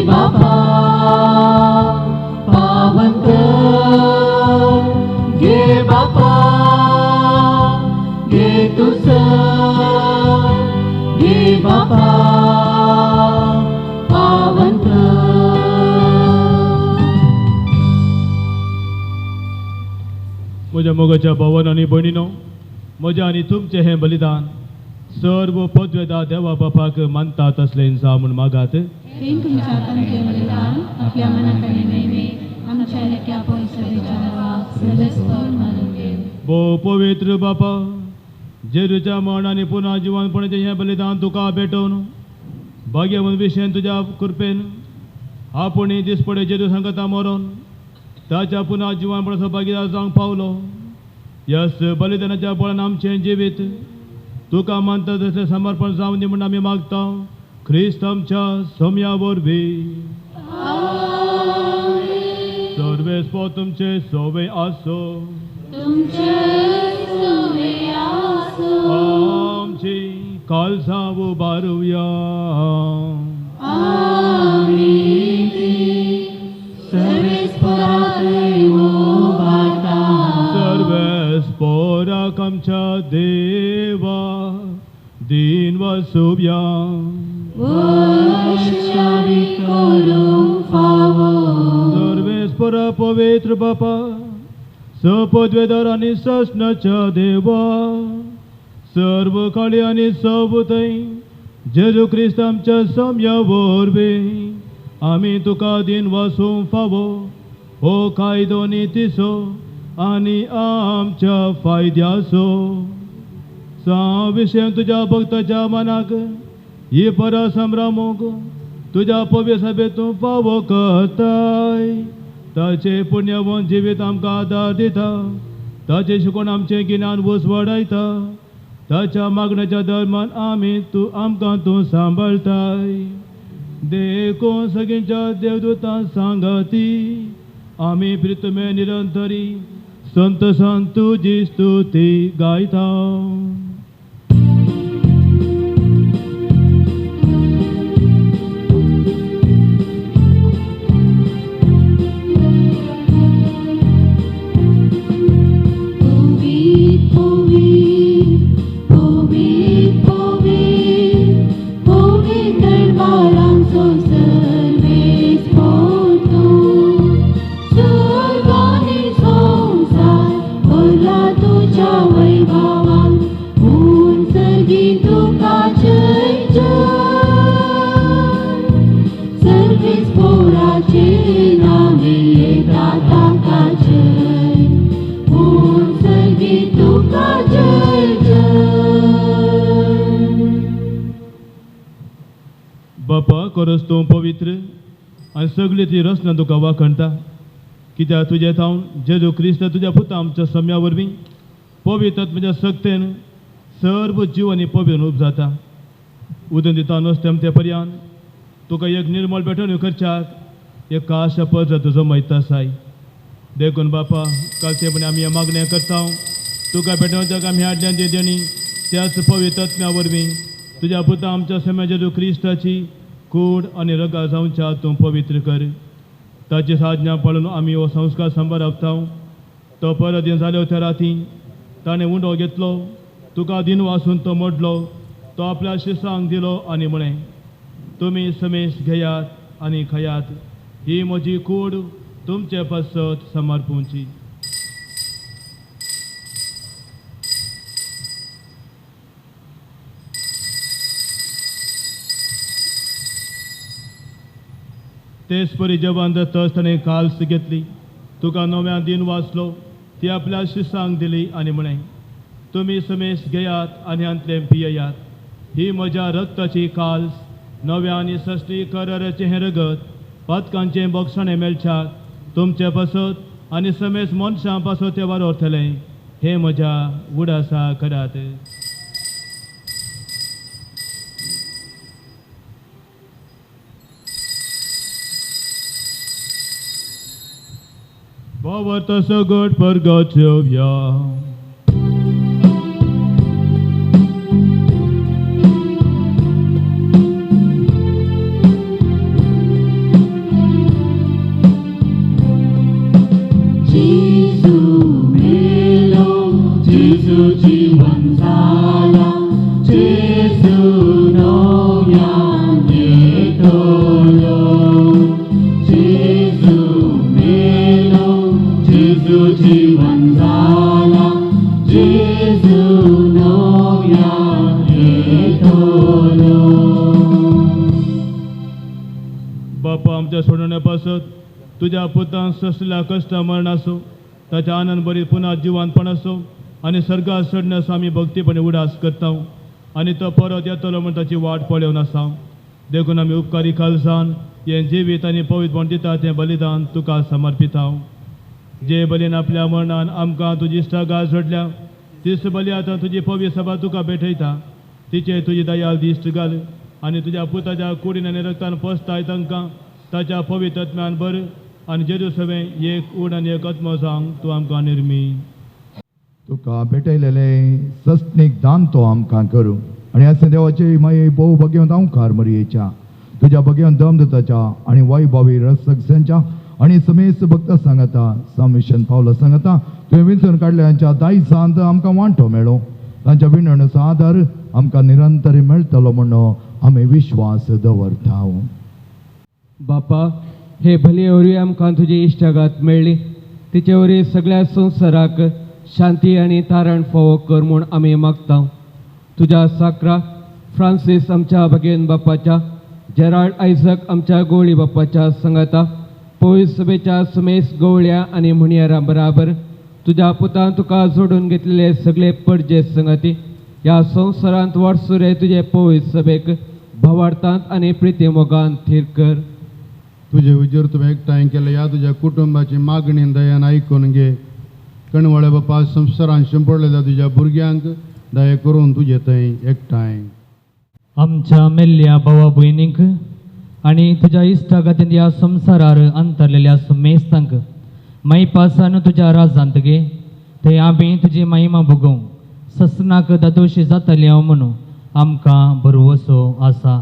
बापा पावंत, घे बापा घे तुझं, घे बापा पावंत. म्हज्या मोगाच्या भावन आनी भयणीनो, म्हज्या आनी तुमचें हें बलिदान सर्व पदवेदा देवा बापाक मानता तसलें इन्सा म्हूण मागात. भोव पवित्र बापा, जेजूच्या मरण आनी पुनः जिवनपणाचें हें बलिदान तुका भेटोवन भाग्यवंत विशयन तुज्या कृपेन आपूण दिसपडे जेजू सांगता मरोन ताच्या पुनः जिवनपणाचो भागीदार जावंक पावलो. यस बलिदानाच्या बळान आमचें जिवीत तुका मानता तशें समर्पण जावं दी म्हूण आमी मागता ख्रिस्त आमच्या सम्या वरवीं. सर्वेस्पो तुमचे सोवे आसो. आमची काळजां उबारुया. सर्वेस्पोराक आमच्या देवा दीन वसुया. सर्वेस्पोरा पवित्र बापा सपदवेदार आनी ससनाच्या देवा सर्व काळी आनी सबुतय जेजू क्रिस्त आमच्या सम्या वरवीं आमी तुका दीन वसूंक फावो हो कायदो नितीचो आनी आमच्या फायद्याचो. सा विशय तुज्या भक्ताच्या मनाक ही परा संभ्रमूंक तुज्या पवित्र सभेंत तूं फावो करताय. ताचे पुण्यवंत जिवीत आमकां आदार दिता. ताचे शिकोवन आमचें गिन्यान वस वाडयता. ताच्या मागण्याच्या धर्मान आमी तूं आमकां तूं सांबाळटाय. देखून सगळ्यांच्या देवदूतां सांगाती आमी प्रितमे निरंतरी संत संत तुजी स्तुती गायता. बापा खरंच तूं पवित्र आनी सगळी ती रचना तुका वाखणटा. कित्याक तुजें थावन जेजू क्रिस्त तुज्या पुता आमच्या सम्या वरवीं पवित्र म्हज्या सक्तेन सर्व जीव आनी पवित्र रूप जाता. उदून दिता नुस्तें ते पर्यान तुका एक निर्मळ भेटवण करच्याक एक खास पद तुजो मैत आसाय. देखून बापा कालचेपणी आमी हें मागणें करता तुका भेटवच्याक आमी हाडल्यान ती देणी त्याच पवित्र वरवीं तुज्या पुता आमच्या सम्या जेजू क्रिस्ताची कूड आनी रगा जावच्या तूं पवित्र कर. ताची साधना पाळून आमी हो संस्कार सांबाळता. तो परत दिन जाल्यो त्या राती ताणें उंडो घेतलो तुका दिन वासून तो मोडलो तो आपल्या शिसांक दिलो आनी म्हळें तुमी समेस घेयात आनी खायात ही म्हजी कूड तुमचे पासत समर्पूंची. तेच परी जेवण जातच ताणें काल्स घेतली तुका नव्या दिन वाचलो ती आपल्या शिसांक दिली आनी म्हळें तुमी समेस घेयात आनी हांतलें पियेयात ही म्हज्या रक्ताची काल्स नव्या आनी सश्टी कराराचें हें रगत पातकांचें बोगसाणें मेळच्याक तुमचे पासत आनी समेस मनशां पासत तें वारवतलें हें म्हज्या उडासा करात. Power सगट परगचव्या. जेजू मेलो जेजू जीवन जाला जेजू नव्यान येतलो. जेजू मेलो जेजू जीवन जाला जेजू नव्यान येतलो. बापा आमच्या सोडवण्या पासत तुज्या पुतान सोंसल्या कश्ट मरण आसूं ताच्या आनंद बरी पुन्हा जिवानपण आसूं आनी सर्गार चडनासो आमी भक्तीपणे उडास करता आनी तो परत येतलो म्हूण ताची वाट पळोवन आसा. देखून आमी उपकारी खालसान हें जिवीत आनी पवित्रपण दिता तें बलिदान तुका समर्पिता. जे बलीन आपल्या मरणान आमकां तुजी इश्टागार जोडल्या तीच बली आतां तुजी पवित्र सभा तुका भेटयता. तिचे तुजी दयाल दिश्ट घाल आनी तुज्या पुताच्या कुडीन आनी रक्तान पोसताय तांकां ताच्या पवित्र आत्म्यान भर आनी जेजू सवें एक उड आनी एक आत्मो जावंक तूं आमकां निर्मी. तुका भेटयलेलें सस्नीक दान तो आमकां करूं आनी अशें देवाचे मागीर भोव भगेवन अंकार मरयेच्या तुज्या भगेवन दम दिताच्या आनी वैभवी रसक्षांच्या आनी समेस्त भक्त सांगता समिशन पावला सांगता तुवें विंचून काडल्या दायजांत आमकां वांटो मेळो. तांच्या विनवणेचो आदार आमकां निरंतर मेळटलो म्हणून आमी विश्वास दवरता. बापा, हे भले वरवीं आमकां तुजी इश्टागात मेळ्ळी, तिचे वरवीं सगळ्या संवसाराक शांती आनी तारण फावो कर म्हूण आमी मागता. तुज्या साक्रा फ्रांसीस आमच्या भगेन बापाच्या, जेराल्ड आयझक आमच्या गोवळी बापाच्या सांगाता, पवित्र सभेच्या समेस गवळ्या आनी म्हणयारां बराबर तुज्या पुतान तुका जोडून घेतलेले सगळे पडजे संगाती ह्या संवसारांत वाटसुरे तुजे पवित्र सभेक भावार्थांत आनी प्रिती मोगान थीर कर. तुजे उजेर तुवें एकठांय केले ह्या तुज्या कुटुंबाची मागणी दयान आयकून घे. कणवळे बापा, संवसारान शिंपडलेल्या तुज्या भुरग्यांक दया करून तुजे थंय एकठांय. आमच्या मेल्ल्या भावा भयणींक आनी तुज्या इश्टागतीन ह्या संवसारार अंतरलेल्या समेस्तांक मायपासान तुज्या राजांत गे थंय आमी तुजी महिमा भोगोवंक ससनाक दादोशी जातली हांव म्हणून आमकां भरवसो आसा.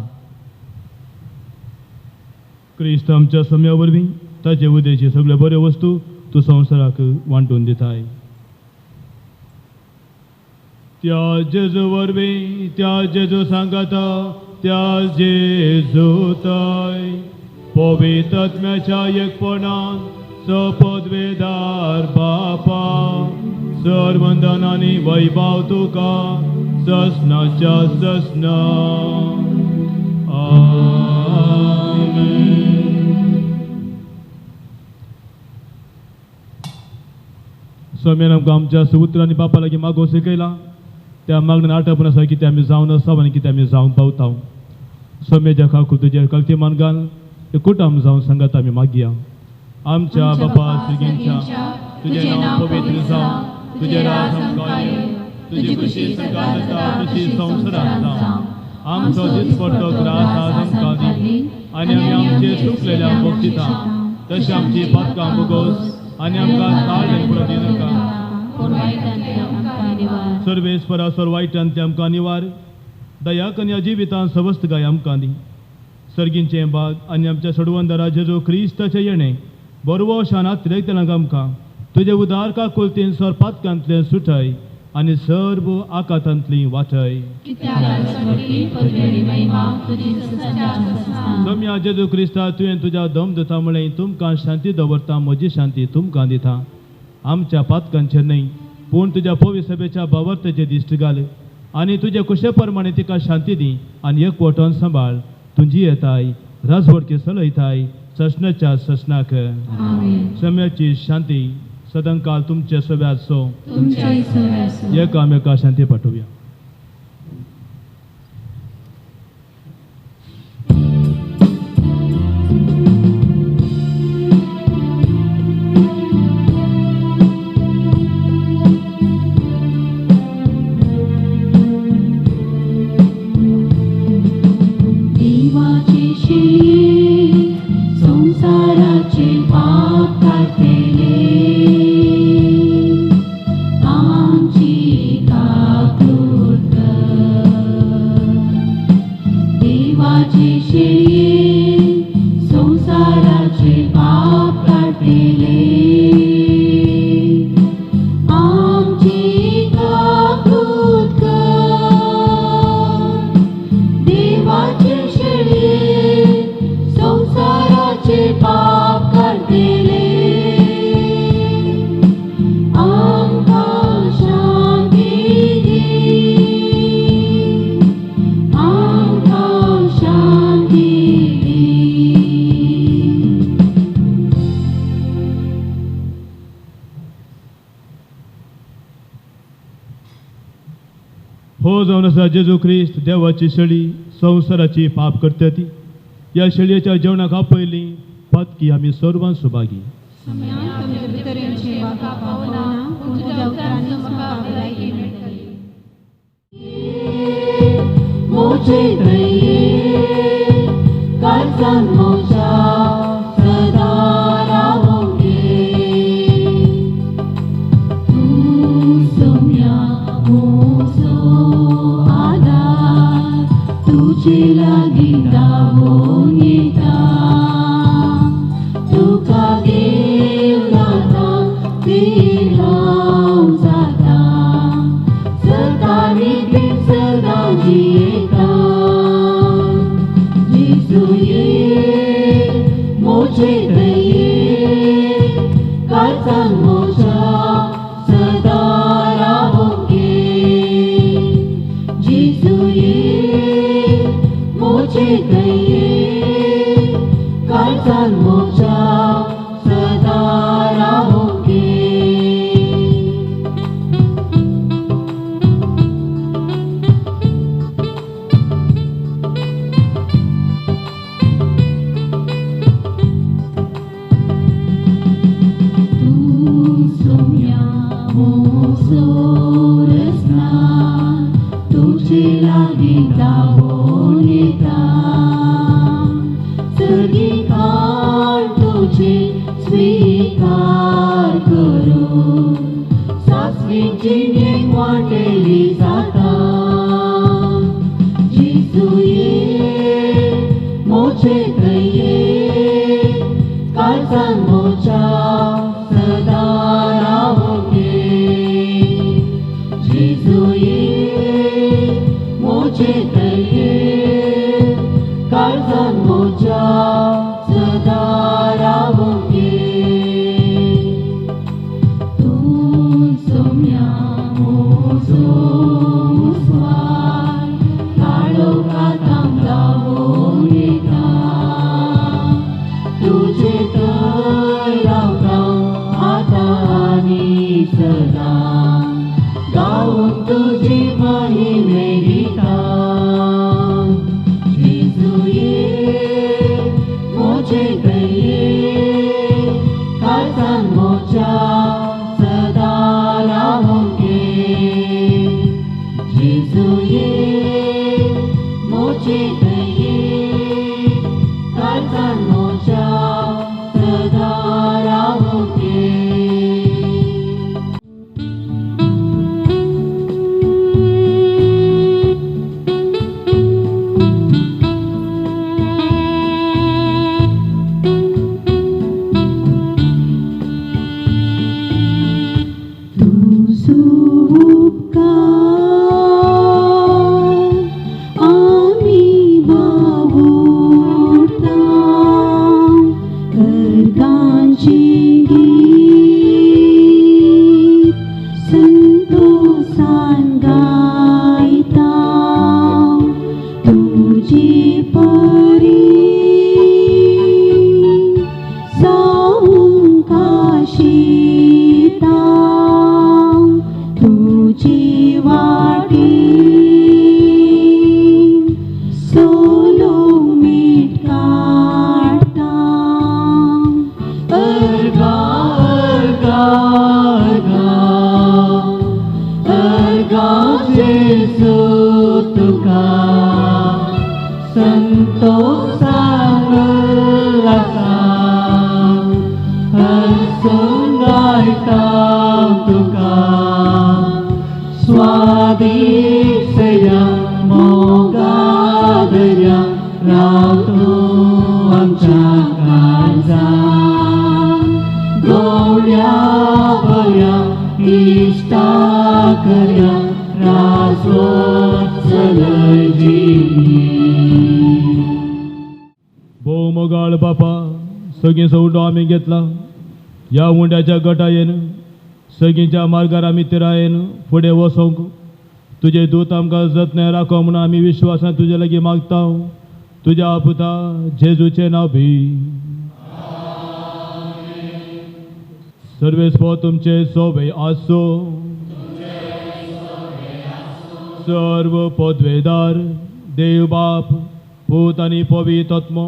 क्रिस्त आमच्या सम्या वरवीं ताचे उदेशी सगळ्यो बऱ्यो वस्तू तूं संवसाराक वांटून दिताय. त्या जेजू वरवीं, त्या जेजू सांगाता, त्या जेजू ताय पवित्र आत्म्याच्या एकपणान सपदवेदार बापा सर्वंदन आनी वैभव तुका ससनाच्या ससना. आमेन. स्वामीन आमकां आमच्या सुपुत्र आनी बापा लागीं मागोवंक शिकयलां. त्या मागण्यान आटपून आसा कितें आमी जावन आसा आनी कितें आमी जावंक पावता. स्वामीच्या खाकूल तुजेर कलती मान घाल कुटुंब जावन सांगात आमी मागया. आमच्या बापा सर्गींच्या, तुजें नांव पवित्र जावं, तुजें राज आमकां येवं, तुजी खुशी स्वर्गांत जाता तशी संवसारांत जावं. आमचो दिसपट्टो ग्रास आज आमकां दी आनी आमी आमचे चुकलेल्या भोगदिता तशें आमची पातकां भोगोस आनी आमकां ताळ पडूं दिनाका. सर्वेस्परा सर्व वायटांतले आमकां निवार, दया कन्या जिवितान सवस्त गाय आमकां दी. सर्गींचें बाग आनी आमच्या सोडवंदरा जेजू क्रिस्ताचें येणें बरवो शानात तिरकतल्यांक आमकां तुजे उदार काकुळतीन सर पातकांतलें सुटय आनी सर्व आकातांतली वाटय. सम्या जेजू क्रिस्ता, तुवें तुज्या दम दिता म्हळें तुमकां शांती दवरता, म्हजी शांती तुमकां दिता. आमच्या पातकांचेर न्हय पूण तुज्या पवित्र सभेच्या भावार्थाचेर दिश्ट घाल आनी तुजे कुशे प्रमाणे तिका शांती दी आनी एकवटून सांबाळ. तुजी येताय राजवडके चलयताय ससनाच्या ससनाक. सम्याची शांती सदांकाल तुमचे सव्या आसो. एकामेका शांती पाठोवया. संसाराचे पाप काडटले आमची काकूळ. हो जावन आसा जेजू क्रिस्त देवाची शेळी, संवसाराची पाप करता ती. ह्या शेळयेच्या जेवणाक आपयली पातकी आमी सर्वां सुभागी. आमी घेतला ह्या उंड्याच्या गटायेन सगळींच्या मार्गार आमी तिरायेन फुडें वचोंक तुजे दूत आमकां जतनाय राखो म्हणून आमी विश्वासान तुजे लागीं मागता. तुज्या पुता जेजूचें नांव भी. सर्वेस्पो तुमचे सोबे आसो. सर्व पदवेदार देव बाप पूत आनी पवित्र आत्मो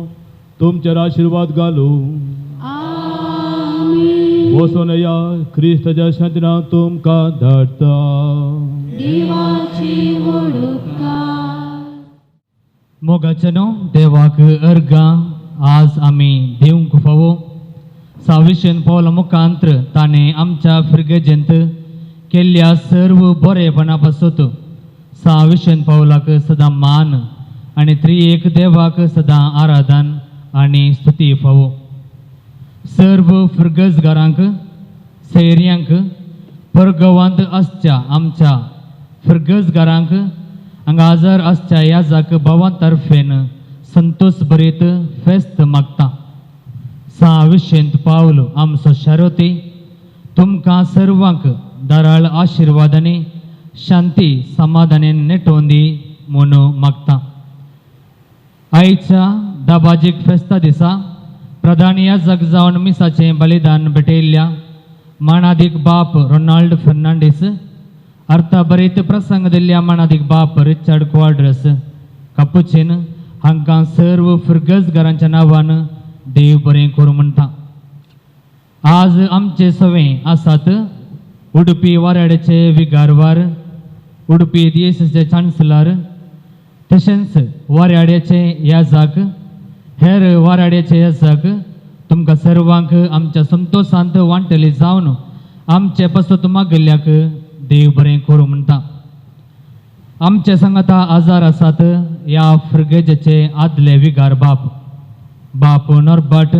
तुमचेर आशिर्वाद घालूं. वचून या क्रिस्ताच्या शांतीन तुमकां धाडटा. मोगाचे न्हू देवाक अर्गां आज आमी दिवंक फावो. साविशेन पावला मुखांत्र ताणें आमच्या फिर्गजेंत केल्ल्या सर्व बरेपणा पासत साविशेन पावलाक सदां मान आनी त्रिएक देवाक सदां आराधन आनी स्तुती फावो. सर्व फिर्गजगारांक सैर्यांक परगवांत आसच्या आमच्या फिर्गजगारांक हांगा आजार आसच्या याजाक भावां तर्फेन संतोष भरीत फेस्त मागता. साविशेंत पावल आमचो शारोती तुमकां सर्वांक दराळ आशिर्वादांनी शांती समाधानेन नेटोवन दी म्हूण मागता. आयच्या दाबाजीक फेस्ता दिसा प्रधान याजक जावन मिसाचें बलिदान भेटयल्ल्या मानादीक बाप रोनाल्ड फर्नांडीस, अर्थभरीत प्रसंग दिल्ल्या मानादीक बाप रिचर्ड क्वाड्रस कपुचीन हांकां सर्व फिर्गजगारांच्या नांवान देव बरें करूं म्हणटा. आज आमचे सवे आसात उडुपी वाराड्याचे विगारवार, उडुपी दियेसीचे चान्सलर, तशेंच वाराड्याचे याजक, हेर वाराड्याचे याजक. तुमकां सर्वांक आमच्या संतोशांत वांटली जावन आमचे पासत मागिल्ल्याक देव बरें करूं म्हणटा. आमचे सांगाता आजार आसात ह्या फिर्गजेचे आदले विगार बाप, बाप नॉर्बर्ट,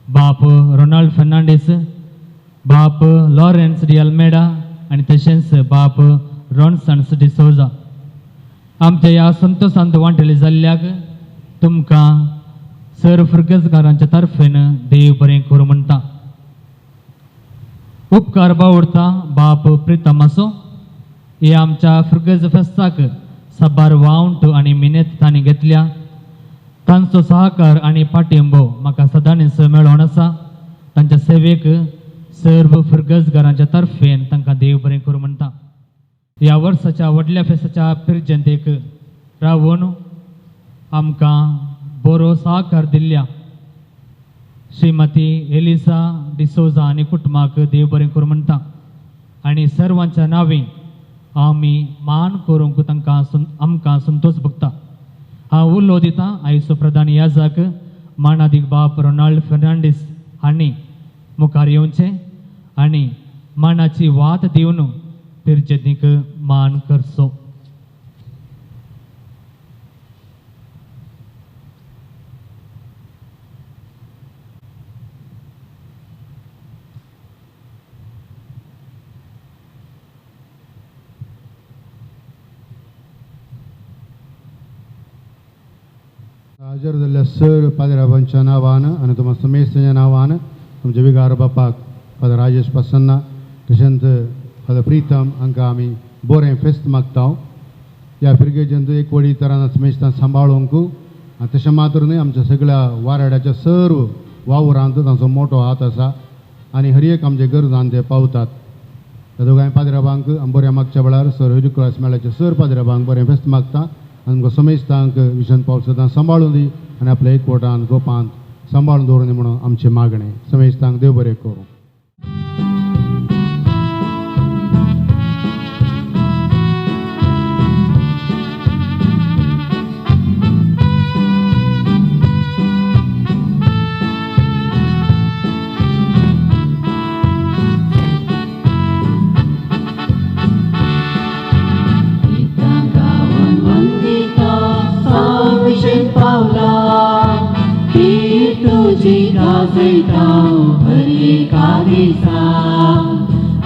बाप रोनाल्ड फर्नांडीस, बाप लॉरेन्स डी अल्मेडा आनी तशेंच बाप रॉन्सन्स डिसोजा. आमच्या ह्या संतोशांत वांटले जाल्ल्याक तुमकां सर फिर्गजगारांच्या तर्फेन देव बरें करूं म्हणटा. उपकार बावडता बाप प्रितम आसो हे आमच्या फिर्गज फेस्ताक साबार वावंट आनी मिनेत तांणी घेतल्या. तांचो सहकार आनी पाठिंबो म्हाका सदांच मेळोन आसा. तांच्या सेवेक सर्व फिर्गजगारांच्या तर्फेन तांकां देव बरें करूं म्हणटा. ह्या वर्साच्या व्हडल्या फेस्ताच्या पिरजंतेक रावून आमकां बरो सहकार दिल्ल्या श्रीमती एलिसा डिसोजा आनी कुटुंबाक देव बरें करूं म्हणटा. आनी सर्वांच्या नांवी आमी मान करूंक तांकां आमकां संतोष भोगता. हांव उलो दिता आयचो प्रधान याजक मानादीक बाप रोनाल्ड फर्नांडीस हांणी मुखार येवचें आनी मानाची वात दिवन पिरजतीक मान करचो. हाजर जाल्ल्या सर पाद्राबांच्या नांवान आनी तुमच्या समेस्तांच्या नांवान तुमच्या विगार बापाक फादर राजेश प्रसन्ना तशेंच फादर प्रितम हांकां आमी बरें फेस्त मागता. ह्या फिर्गेजंत एक व्हडी तरान समेस्तां सांबाळूंक आनी तशें मात्र न्हय आमच्या सगळ्या वाराड्याच्या सर्व वावरांत तांचो मोटो हात आसा आनी हर एक आमच्या गरजान ते पावतात. त्या दोगांय पाद्राबांक बऱ्या मागच्या वेळार सर हरिक्रॉस मेळाचे सर पाद्राबांक बरें फेस्त मागता आनी तुमकां समेस्तांक विशन पावल सदां सांबाळून दी आनी आपल्या एकवटान गोपांत सांबाळून दवरून दी म्हणून आमचें मागणें. समेस्तांक देव बरें करूं.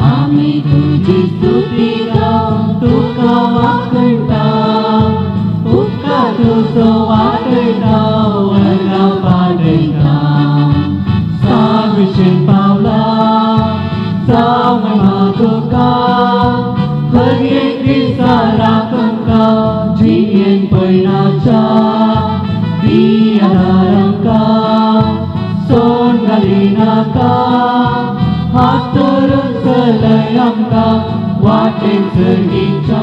आमी तुजी स्तुती गावन तुका वाखणटा, उपकार तुजो वाटयता, वर्गां पाडयता. साविशेन पावला जावं महिमा तुका, हर एक दिसा राख आमकां जियेन पयणाच्या दी आदार आमकां सोड घालिनाका, हात धरून चलय आमकां वाटेन सर्गीच्या.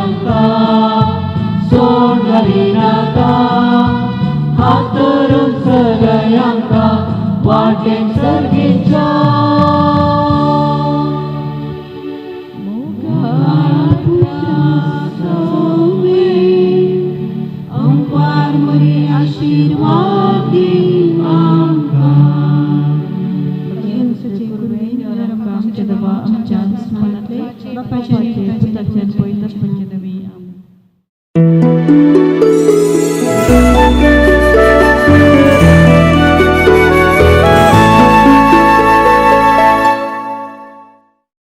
आमकां सोड घालिनाका हात धरून चलय आमकां वाटेन सर्गीच्या अंपार मरे आशीर्वाद दी आमकां आमच्या देवा आमच्या स्मरणांतले बापाचे पुताचे